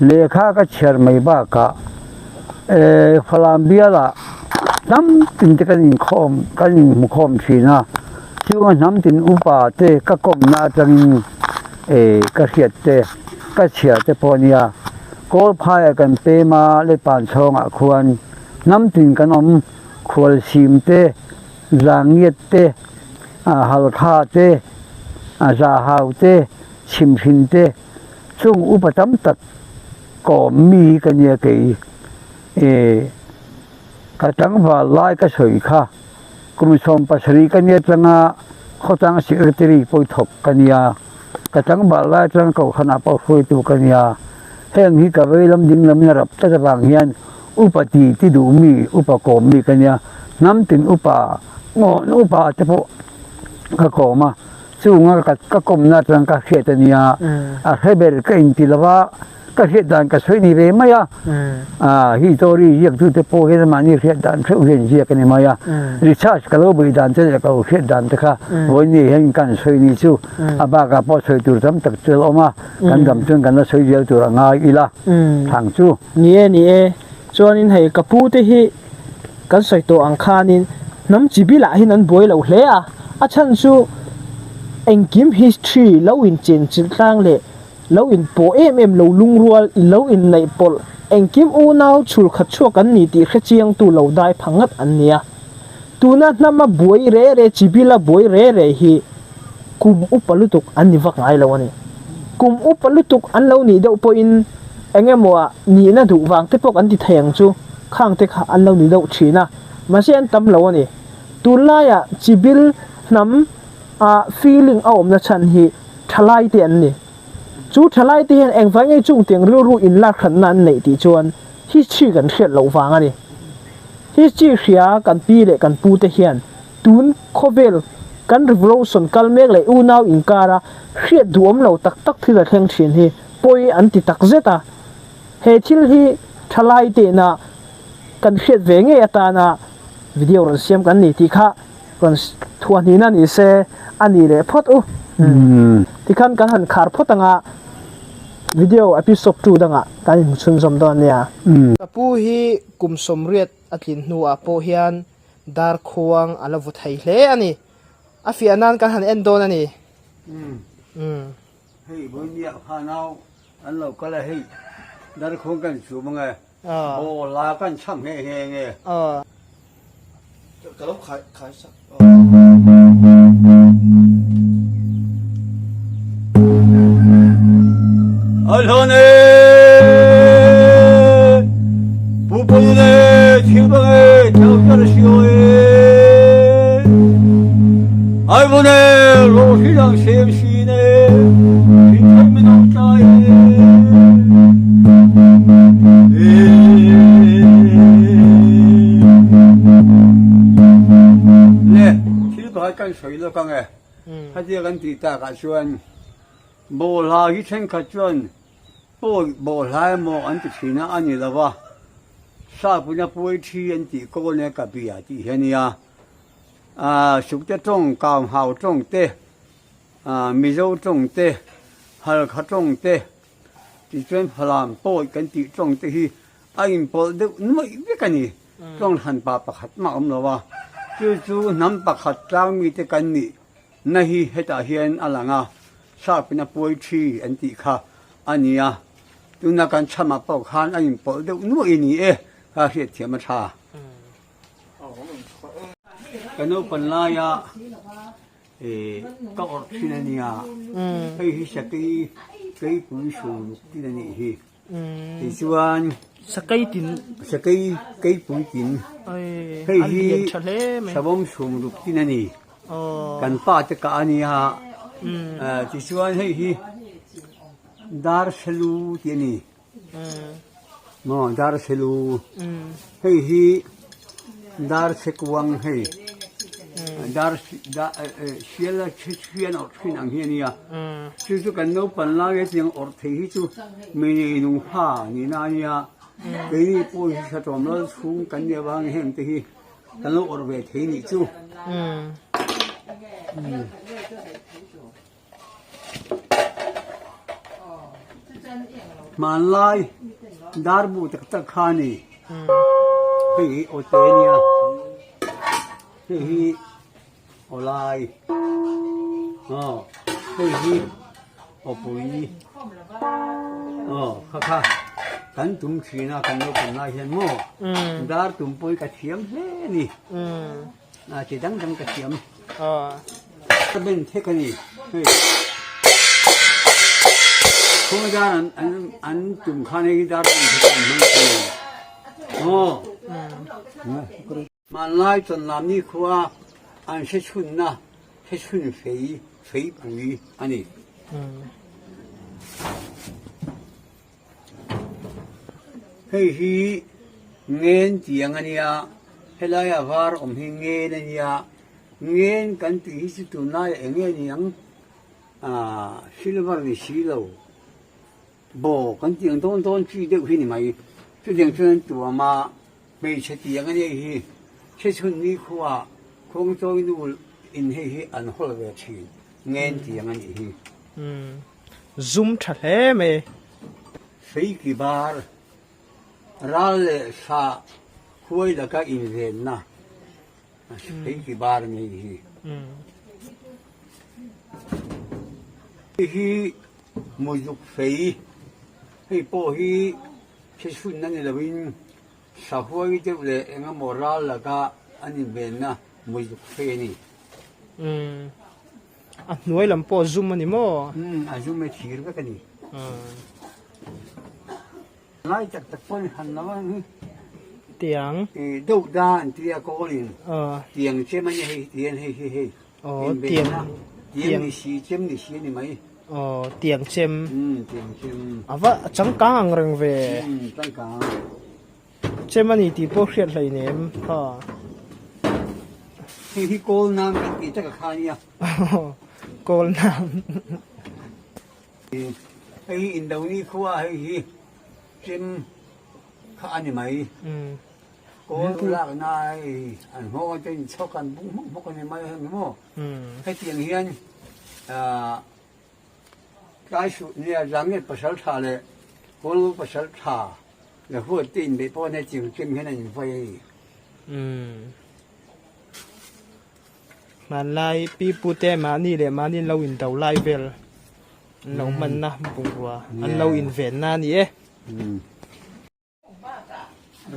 lehkha ka chhiar mai bakah e Falam bialah hnam tin te kan inkhawm, kan inhmukhawm thin a, chunga hnam tin upa te ka kawmna atangin e ka hriat te ka chhiar te pawh a nia kawl phaiah kan pem a lepan chhawngah khuan hnam tin kan awm khual sim te zangiat te halkha te zahau te chhimhrin te chung upa tam tak kawm mi hi ka nia kei e ka tlangval lai ka sawi kha. Kum 70 ka nia atanga khawtlang secretary pawh thawk ka nia, ka tlangval lai atanga kohhranah pawh hruaitu ka nia. Heng hi ka vei lam ding lam in a rap tlat avang hian upa ti ti duh mi, upa kawm mi ka nia. Hnam tin upa, ngawn upa te pawh ka kawm a, chunga ka kawmna atang ka hriat a nia. A hre ber ka inti lo va. Ka hriat dan ka sawi ni ve mai a, hi story ziak tu te pawh hian mahni hriat dan theuh hian ziak a ni mai a, research ka lo bei dan te leh ka lo hriat dan te kha vawiin hian kan sawi ni chu a bakah pawh sawi tur tam tak chu a awm a, kan dam chuan kan la sawi zel tur a ngai ila thang chu. Ni e, ni e, chuanin hei ka pu te hi kan sawi tawh ang khanin hnam chi bilah hian an buai lo hle a, a chhan chu engkim history lo inchenchilh tlang leh Lo inpawh em em lo lungrual i lo inneih pawlh engkim unau chhul khat chhuak an ni tih hre chiangtu lo dai pha ngat an nia. Tuna hnama buai re re chibila buai re re hi kum upa lutuk an ni vak ngai lo a ni. Kum upa lutuk an lo nih deuh pawhin eng emaw ah nihna duh vang te pawh kan ti thei ang chu. Khang te kha an lo ni deuh thin a, mahse an tam lo a ni. Tunlaiah chibil hnam ah feeling a awmna chhan hi thalai te an ni. Chu thalai te hian engvai ngei chung tiang rilru inlak hranna an neih tih chuan history kan hriat loh vang a ni. History hria kan pi leh kan pu te hian tun khawvel kan revolution kal mek leh unau inkara hriat duhawm lo tak tak thil a thleng thin hi pawi an ti tak zet a. He thil hi thalai tehna kan hriat ve ngei atana video rawn siam kan ni tih kha rawn thuahnihna ni se a ni leh phawt u. Tikhan kan han khar phawt anga video episode 2 dangah kan inhmu chhunzawm dawn nia. Ka pu hi kum 80 a tlin hnuah pawh hian dar khuang a la vu thei hle a ni. A fiah nan kan han en dawn a ni. Hei vawinia kha nau an lo kal a hei darkhuang kan chum ang e aw la kan chham nghe nghe nge. Ka lo khai khai sak. Alhone Pupone Thilbange Thautarsioe Aibone Rohirang Semsine Le thil pakhat kan sawi lawk ang e khatia kan tih takah chuan bawlhla hi thenkhat chuan pawi bawlhla emaw an ti thin a a ni lo va sapuna puai thi an tih kawn e ka bia tih hi a nia ah sukte tawng kau hau tawng te. Mizo tawng te, Halkha tawng te, tichuan Falam pawi kan tih tawng te hi a inpawlh deuh nuaih vek a ni. Tawng hran pa pakhat mah a awm lo a, chu chu hnam pakhat tlang mite kan nih na hi hetah hian a lang a, Sapin a pawi thi an tih kha a ni a, tuna kan chhamah pawh khan a inpawlh deuh nuaih a ni e, kha hriatthiam a tha. Ka naupan laia Ka awrh thin a nia, hei hi sakei keipui hruluk tin a nih hi. Tichuan sakei tin sakei keipui tin hei hi savawm hrumruk tin a ni. Kan pa te kah a nia, tichuan hei hi dar selu tih a ni. Maw dar selu hei hi dar sekuang hei dar sial a chhian awrh thin ang hi a nia chu chu kan naupang lai a tiang awrh thei hi chu mi nei nung ha nihna a nia keini pawh hi hratawm lal chhung kan nih avangin heng te hi kan lo awrh ve thei nih chu. Hmanlai darbu tak tak kha a ni. Hei hi awte a nia, hei hi awlai, aw hei hi awpui, aw kha kha kan tum thin a kan naupang lai hian maw dar tum pawh hi ka thiam hle a ni. A ti dang dang ka thiam. Ka ben thek a ni. Hei. Khawnga dar an an an tum khan hei dar an thek an hmang thin. Aw. Hmanlai chawnlam ni khua an hre chhunna hre chhun fei fei pui a ni. Hei hi ngen tiang a nia, helaia var awm hi ngen a nia, ngen kan tih hi chu tunlaiah eng nge ni ang aah silver ni si lo, baw kan tih ang dawn dawn chi deuh hi ni mai, chutiang chuan an tuam a, hmeichhe tiang a nia hei hi, chhechhun ni khuaah khuangchawi nu in hei hi an hawl ve thin, ngen tiang a nih hi. Zum tha hle mai. Feiki bar, ral leh thla khuai laka invenna feiki bar a nih hi. Hei hi muzuk fei, hei pawh hi thihchhunna ni loin sahuai deuh leh eng emaw ral laka an invenna muzuk fei a ni. A hnuai lam pawh a zum a ni maw? Umm a zum e thir vek a ni. Lai tak tak pawh a ni han lo a ni. Tiang. I do da an tia kawlin. Tiang chem a nia hei tian hei hi hei. Aw tiang. Tiang ni si chem ni si a ni mai. Aw tiang chem. Umm tiang chem. A va changkang ang reng ve. Umm changkang. Chem a ni tih pawh hriat hlei nem kha. Hei hi kawl nam kan tih tak a kha nia. Kawl nam. Hei hi Indoni khua hei hi chem kha a ni mai. Kawl lakna hei an nghawng a ten chhawk an bung hmawk hmawk a ni mai a ni maw. Hetiang hian tlai suh nia Zangnget pasal tha leh Kawlngo pasal tha leh huat te inbeih pawh an hetiang chem hian an invai a ni. Hmanlai pi pu te mahni leh mahni an lo indo lai vel an lo hmanna bungrua an lo invenna a ni e.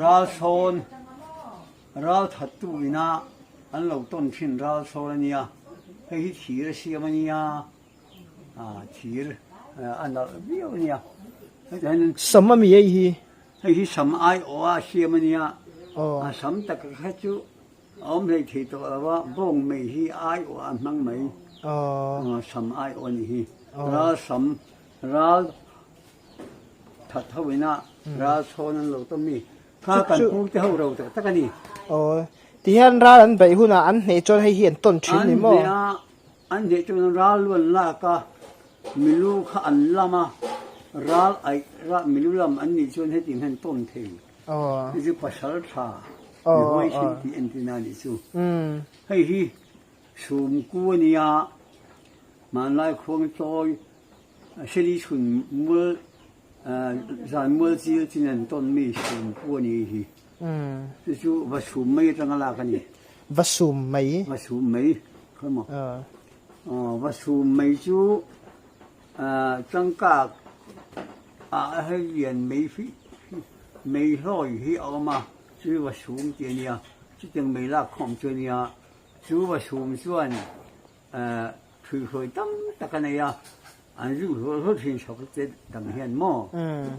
Ral sawn ral thattu ina an lo tawn thin ral sawn a nia hei hi thir a siam a nia ah thir a nalh viau a nia hetah hian Sam a mi hei hi hei hi sam aiawh a siam a nia a sam tak kha chu A awm hlei thei tawh lo a, bawng mei hi aiawh a hmang mai. Sam aiawh a nih hi. Ral sam, ral that ho ina ral chhawn an lo tawm mi. Kha kan pu te ho ro tak tak a ni. Aw, tihian ral an beih hunah an hneh chuan hei hi an tawn thin ni maw? An hneh a, an hneh chuan ral lu an lak a, milu kha an lam a, ral aih, milu lam an nih chuan hetiang hian tawn thei. Hei chu pasal tha mi huaisen tih entirna a nih chu. Hei hi Sumku a nia, hmanlai khuang chawi Seli chhun mual zan mual chil chin an tawn mi Sumku a ni hei hi. Chu chu va sum mai atanga lak a ni. Va sum mai. Va sum mai khaw maw. Va sum mai chu Changkak ah hei lian mei fih mei hlawi hi a awm a, chu va sum tih a nia, chutiang mei lak khawm chu a nia, chu va sum chuan ṭhuihhruai tam tak a nei a, an zu hluah hluah ṭhin chhawk te dang hian maw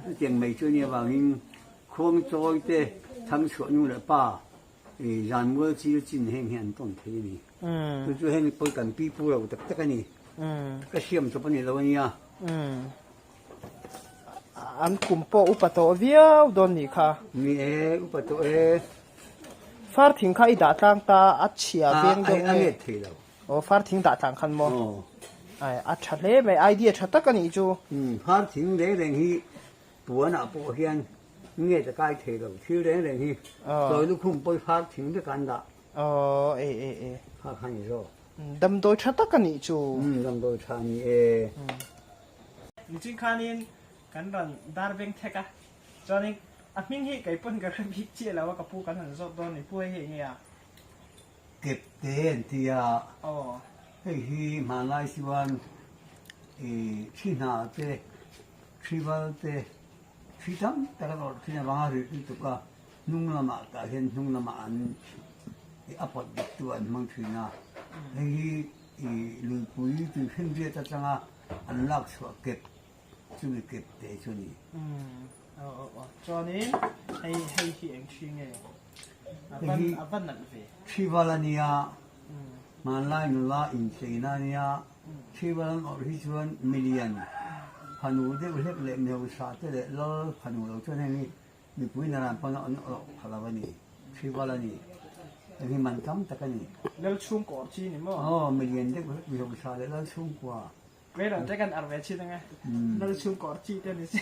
chutiang mei chu a nia vangin khuang chawi te thangchhuah nu leh pa zan mual chil chin heng hi an tawn thei a ni. Chu chu heng pawi kan pi pu lo tak tak a ni. Ka siam chawp a ni lo a nia. An kum pawh upa tawh viau dawn nih kha. Ni e, upa tawh e. Far thing kha i dah tlang ta a chhia veng deuh nge? A nget thei lo. Aw far thing dah tlang khan maw? Ai a tha hle mai, idea tha tak a nih chu. Far thing reng reng hi puanah pawh hian nget a kai thei lo. Thil reng reng hi chawi lukhum pawi far thing vek an dah. Aw e e e. Kha kha ni zawk. Damdawi tha tak a nih chu. Umm damdawi tha a ni e. Nichin khanin kan rawn dar beng thek a, chuanin a hming hi kei pawn ka hre bik chiah lo a, ka pu kan han zawt dawn ni, pu hei hi eng nge a? Kep te an ti a, hei hi hmanlai chuan i thi hna te, thi val te, thi tam tak an awrh thin avanga rit lutuk a, Hnung lamah tah hian hnung lamah an i a pawt dik tu an hmang thin a, hei hi i luipui tui hrinriat atanga an lak chhuah kep chumi kep te chu a ni. Umm aw aw aw chuanin hei hei hi eng thi nge a van a va nalh ve. Thival a nia, hmanlai nula incheina a nia, thival an awrh hi chuan milian fanu deuh hlek leh mihausa te leh lal fanu lo chuan heng hi Mipui naran pawn an awrh pha lo a ni, Hrival a ni. Heng hi man tam tak a ni. Lal chhungkaw awrh chi ni maw? Aw, milian deuh hlek mihausa leh lal chhungkua. Rei lo te kan arh ve chin ang e. Lal chhungkaw awrh chi te ni se.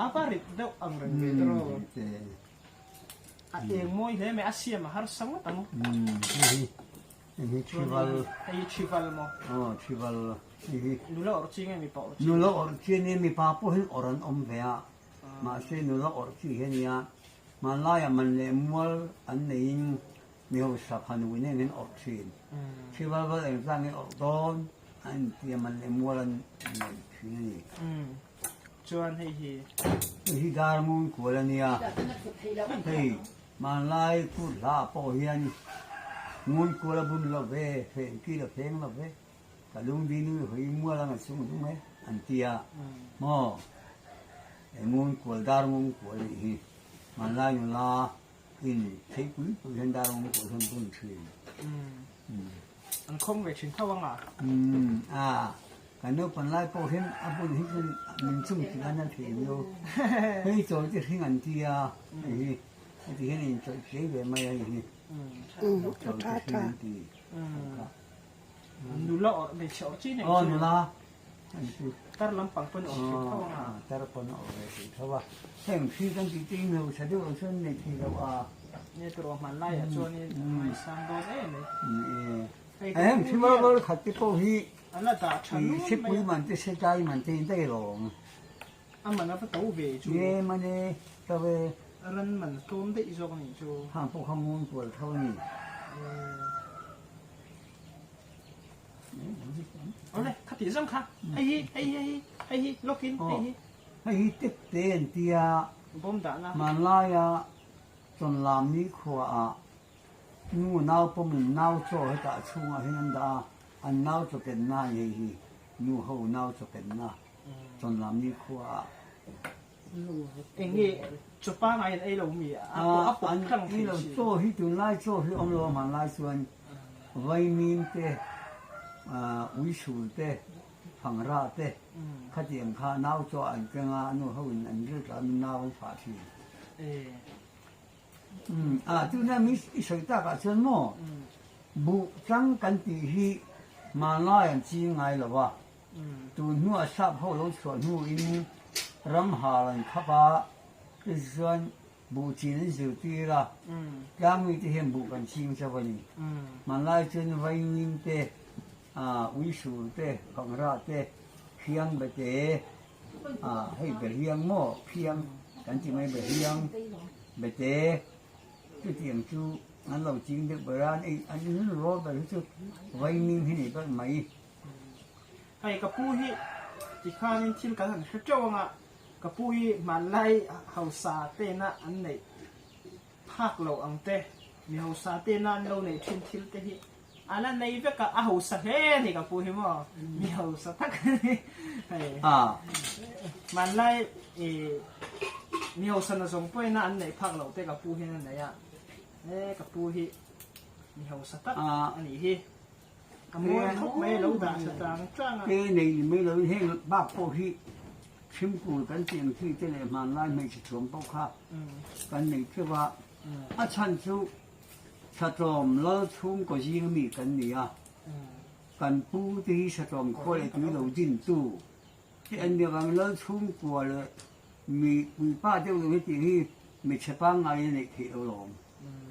A va rit deuh ang reng ve tawh. A eng mawi hle mai, a siam a harsa ngawt ang. Hei hi, hei hi Hrival. Hei hi Hrival maw? Aw, Hrival. Hei hi. Nula awrh chi nge mipa awrh chi? Nula awrh chi a nia, mipa pawhin awrh an awm ve a. Mahse nula awrh chi hi a nia, hmanlaiah man leh mual an neiin mi hausa fanu nen hian awrh thin. Hrival val eng zat nge awrh dawn an intia man leh mual an nei thin a ni. Chuan hei hi. Hei hi dar ngun kual a nia, hei hmanlai kut hlaah pawh hian ngun kual a bun lo ve, fen kil a feng lo ve. Ka lungdi nui hawi mual anga chung lung e an ti a maw? Ngun kual dar ngun kual nih hi. Hmanlai nula in theipui pui hian dar rawng pawh hian bun thin. An khawng ve thin tho ang a. A, kan naupan lai pawh hian a bun hi chuan min chung tih an thei viau. Hei chawi te hring an ti a, hei hi heti hian in chawih tlei ve mai a hei hi. Chawi te hring an ti. Nula awrh hmeichhe awrh chi nen chu. Aw nula. Tar lampang pawn awrh thei tho ang a. Tar pawn awrh ve thei tho a. Heng thil kan tih te in hausa deuh ang chuan nei thei lo a. Nge tawrh hman laiah chuanin a ngaisang dawn em e. Heng thil val val khat te pawh hi A la dah tha nuam mai a. Sipui man te setai man te in daih lawm. A man a va to ve chu. Nge man e to ve. Ran man a tlawm daih zawk a nih chu. Hang pawh kha ngun kual tho a ni. Awle khati zawng kha hei hi hei hi hei hi hei hi lawkin hei hi. Hei hi tep te an tia. Bawm dahna. Hmanlaia Chawnlam ni khuaah nu nau pawmin nau chaw hetah chhungah hian an dah a, an nau chaw kenna a ni hei hi, nu ho nau chaw kenna Chawnlam ni khuaah. Eng nge chaw pangai an ei lo mi a pawh a pawp tlang thei si. Chaw hi tunlai chaw hi awm lo a hmanlai chuan vaimim te, uisul te, phangra te khatiang kha nau chaw an keng a, nu ho in an ril tlam in nau an fah thin. A tuna mi i sawi takah chuan maw buh tlang kan tih hi hmanlai an ching ngai lo a. Tun hnuah sap ho lo chhuah hnuin ram hal an khap a, tichuan buh chin an zirtir a, tlangmi te hian buh kan ching chauh a ni. Hmanlai chuan vaimim te, uisur te, pangrah te, phiang bete, hei behliang maw, phiang kan ti mai behliang, bete, chutiang chu an lo ching deuh ber a, an rawl ber hi chu vaimim hi ni ber mai. Hei ka pu hi tikhanin thil kan han hre teuh ang a, ka pu hi hmanlai hausa tena an neih phak loh ang te, mi hausa tena an lo neih thin thil te hi a la nei vek a, a hausa hle a ni ka pu hi maw, mi hausa tak a ni. Hei hmanlai ih mi hausa na zawng pawhin a an neih phak loh te ka pu hian a nei a, e ka pu hi mi hausa tak a nih hi. A mawi khawp mai a lo dah tha tlang tlang a. Ke nei ni mai lovin heng bak pawh hi Thimkul kan tih ang chi te leh hmanlai hmeichhe thuam pawh kha kan nei teuh a. A chhan chu Satlawm lal chhungkaw zing mi kan ni a, kan pu te hi Satlawm khua leh tui lo din tu te an ni avangin lal chhungkua leh mi puipa deuh lo hi tih hi michhe pangngaiin a neih theih lo lawm.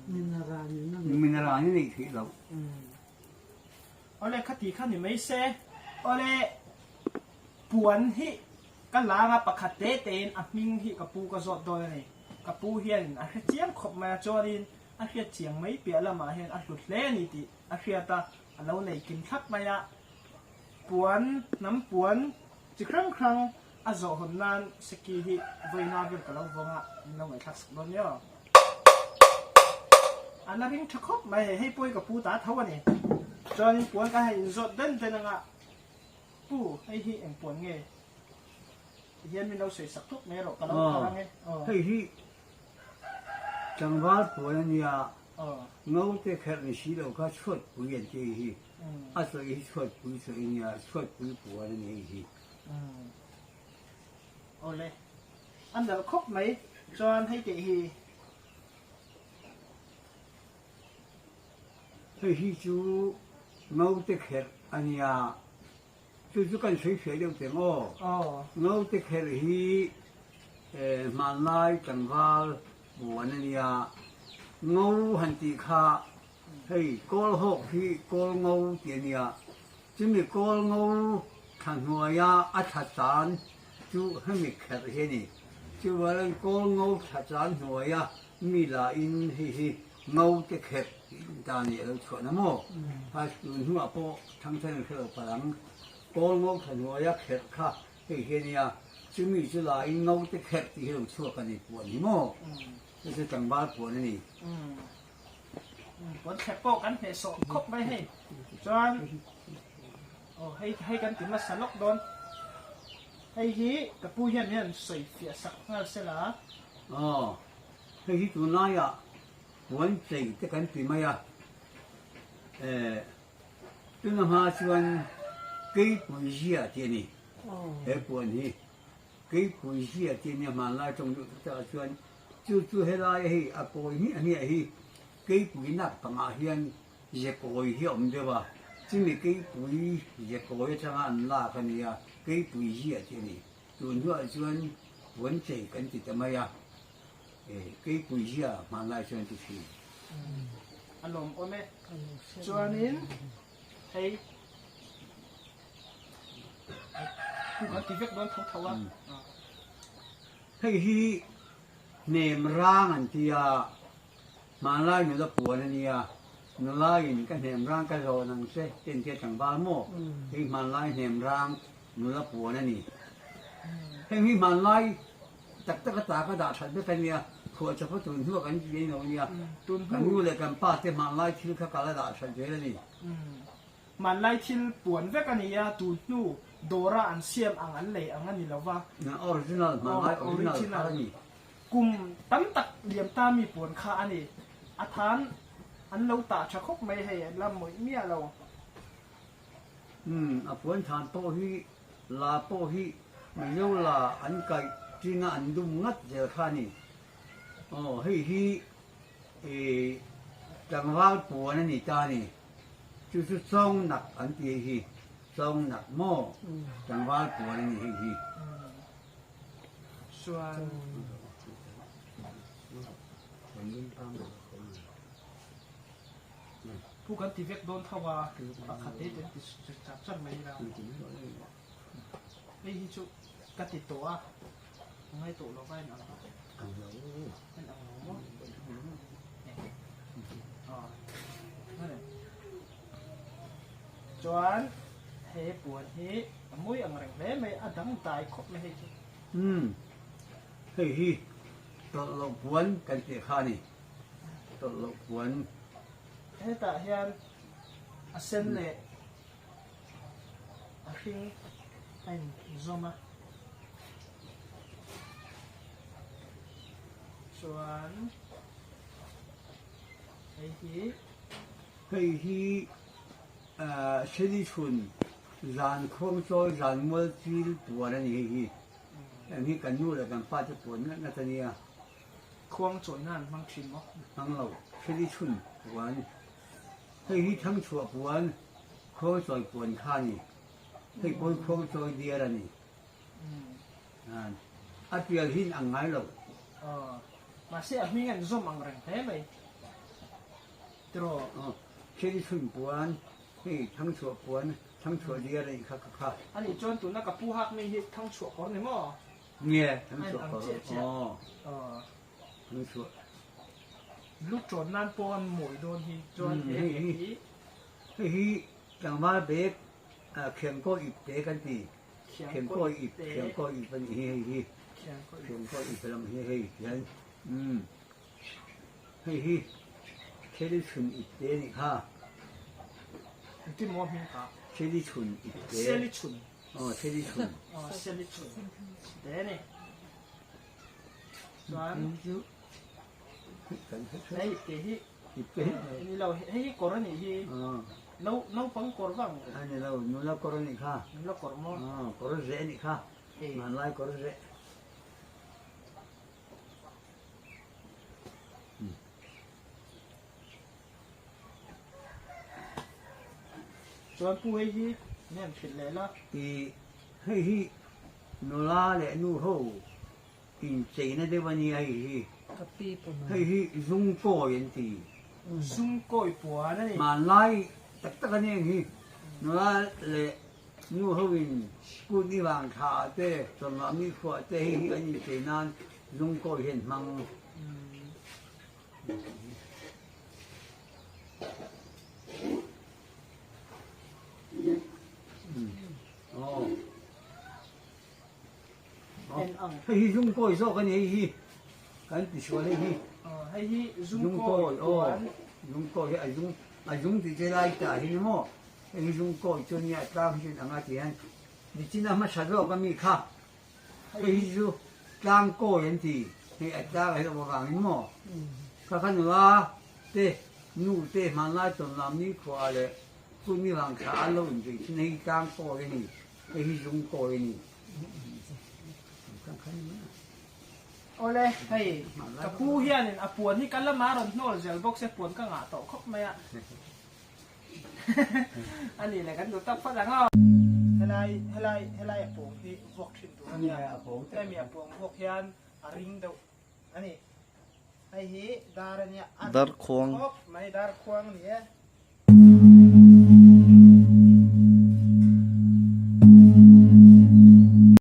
Mineral in a neih theih loh. Awle khati kha ni mai se. Awle puan hi ka lang a pakhat te tein a hming hi ka pu ka zawt dawn a ni. Ka pu hianin a hre chiang khawp mai a, chuanin a hriat chiang mai piah lamah hian a hlut hle a ni tih a hriat a, a lo nei kim thlap mai a. Puan, hnam puan chi hrang hrang a zawh hawn nan Seki hi vawiina vel ka lo vawng a, min lo ngaihthlak sak dawn nia. A la ring tha khawp mai hei, hei pawh hi ka pu ta tho a ni. Chuanin puan ka hei inzawt den den anga, Pu, hei hi eng puan nge? Tihian min lo sawi sak thuk mai rawh, ka lo thar ang e. Aw, hei hi tlangval puan a nia, ngaute kherh ni si lo kha chhuatpui an ti hi. A sawi hi chhuatpui sawi a nia, chhuatpui puan a ni hei hi. Awle, a nalh khawp mai, chuan hei teh hi. Hei hi chu ngaute kherh a nia, chu chu kan sawi fiah deuh teng aw. Ngaute kherh hi hmanlai tlangval puan a nia, ngo han tih kha Hei kawl hawk hi kawl ngo ti a nia, chumi kawl ngo thla hnuaia a thla chan chu hemi kherh hi a ni. Chuvalan kawl ngo thla chan hnuaia mi lahin hei hi ngo te kherh tih ta nih a lo chhuah na maw? High school hnuah pawh thangthar in hre lo palh ang. Kawl ngo thla hnuaia kherh kha hei hi a nia, chumi chu lahin ngo te kherh tih hi a lo chhuak a ni puan hi maw? Chu chu tlangval puan a ni. Puan thlep pawh kan hneh sawh khawp mai hei chuan aw hei hei kan ti hmasa lawk dawn hei hi ka pu hian hian sawi fiah sak nghal se la aw. Hei hi tunlaiah puan chei te kan ti mai a, eh tuna hma chuan keipui zia tih a ni he puan hi. Keipui zia tih a nia hmanlai tawng duh tak takah chuan chu chu helai hei a kawi hmiah hmiah hi keipui nak pangah hian ze kawi hi a awm deuh a, chumi keipui ze kawi atanga an lak a nia keipui zia tih a ni. Tun hnuah chuan puan chei kan ti ta mai a, keipui zia hmanlai chuan ti thin. A lawm awm e. Chuanin hei pu kan ti vek dawn tho tho a. Hei hi hnem rang an ti a, hmanlai nula puan a nia, nulaiin ka hnem rang ka zawn ang che ti an tia tlangval maw? Hei hmanlai hnem rang Nula puan a ni. Heng hi hmanlai tak tak ata ka dah that vek a nia, phuahchawp a tun hnuah kan ti eng lo a nia. Kan nu leh kan pa te hmanlai thil kha ka la dah that zel a ni. Hmanlai thil puan vek a ni a, tun hnu dawra an siam ang an lei ang a ni lo va. Original, hmanlai original kha a ni. Kum tam tak liam ta mi puan kha a ni. A than an lo tah tha khawp mai hei, la mawih miah lo. Umm, a puan than pawh hi, la pawh hi Mizo la an kaih chinga an dum ngat zel kha a ni. Aw, hei hi ih tlangval puan a ni ta a ni. Chu chu Chawngnak an ti hei hi, Chawngnak maw tlangval puan a ni hei hi. Chuan. Pu kan ti vek dawn tho a, pakhat te te ti char char mai ila. Hei hi chu ka ti tawh a, a ngai tawh lo va en ang en ang lo maw? Chuan he puan hi a mawi ang reng hle mai, a dang dai khawp mai hei chu. Umm, hei hi tawlh loh puan kan tih kha a ni. Tawlh loh puan. Hetah hian a sen leh a hring a inzawm a, chuan hei hi. Hei hi Selichhun zan khuang chawi zan mual chil puan a ni hei hi. Heng hi kan nu leh kan pa te puan ngat ngat a nia. Khuang chawina an hmang thin maw? Hmang lo, Thili chhun puan. Hei hi thangchhuah puan, khuang chawi puan kha a ni. Hei pawn khuang chawi diar a ni. A pial hin ang ngai lo. Aw, mahse a hming an zawm ang reng hle mai. Tiraw? Aw, Thili chhun puan, hei thangchhuah puan, thangchhuah diar a nih kha ka kha. Anih chuan tuna ka pu hak mi hi thangchhuah kawr ni maw? Nge thangchhuah kawr aw thangchhuah. Lu tawn nan pawh an mawi dawn hi chuan he bag hi. Hei hi tlangval bag khiangkaw ip te kan ti khiangkaw ip khiangkaw ip a nih hi hei hi khiangkaw ip lam hi hei hian umm hei hi thil chhun ip te a nih kha. Engtin maw a hming kha? Thil chhun ip te. Seli chhun. Aw seli chhun. Aw seli chhun. Te ni. Chuan hei te hi ni lo hei hi kawr a nih hi. No naupang kawr vang. A ni lo nula kawr a nih kha. Nula kawr maw? Aw kawr zeh a nih kha. Hmanlai kawr zeh. Chuan pu hei hi nem hrilh leh la. I hei hi nula leh nu ho incheina deuh a nia hei hi. Hei hi zungkawi an ti. Zungkawi puan a ni. Hmanlai tak tak a nia heng hi. Nula leh nu ho in kut ni vang thla te chawlhmah mi khuah te hei hi an inchei nan zungkawi hi an hmang. Hei hi zungkawi zawk a ni hei hi kan ti sual hei hi hei hi zungkawi aw zungkawi hi a zung a zung tih te lai tah hi ni maw hei hi zungkawi chu nia tlang hi anga ti hian nichina hmasa zawk a mi kha hei hi chu tlangkawi an ti. Hei a tlang a hi awm avangin maw kha kha nula te nu te hmanlai tawnlam nikhua leh hun ni vang thla an lo inzui thin a, hei tlang kawi a ni, hei hi zung kawi a ni. Awle, hei ka pu hianin a puan hi ka lama rawn hnawl zel bawk se puan ka ngah tawh khawp mai a. A nih leh kan duh tak phawt ang aw. Helai helai helai a pawng hi vuak thin tur a nia. Hemi a pawng vuak hian a ring deuh a ni. Hei hi dar a nia. Dar khuang. Khawp mai dar khuang a ni e.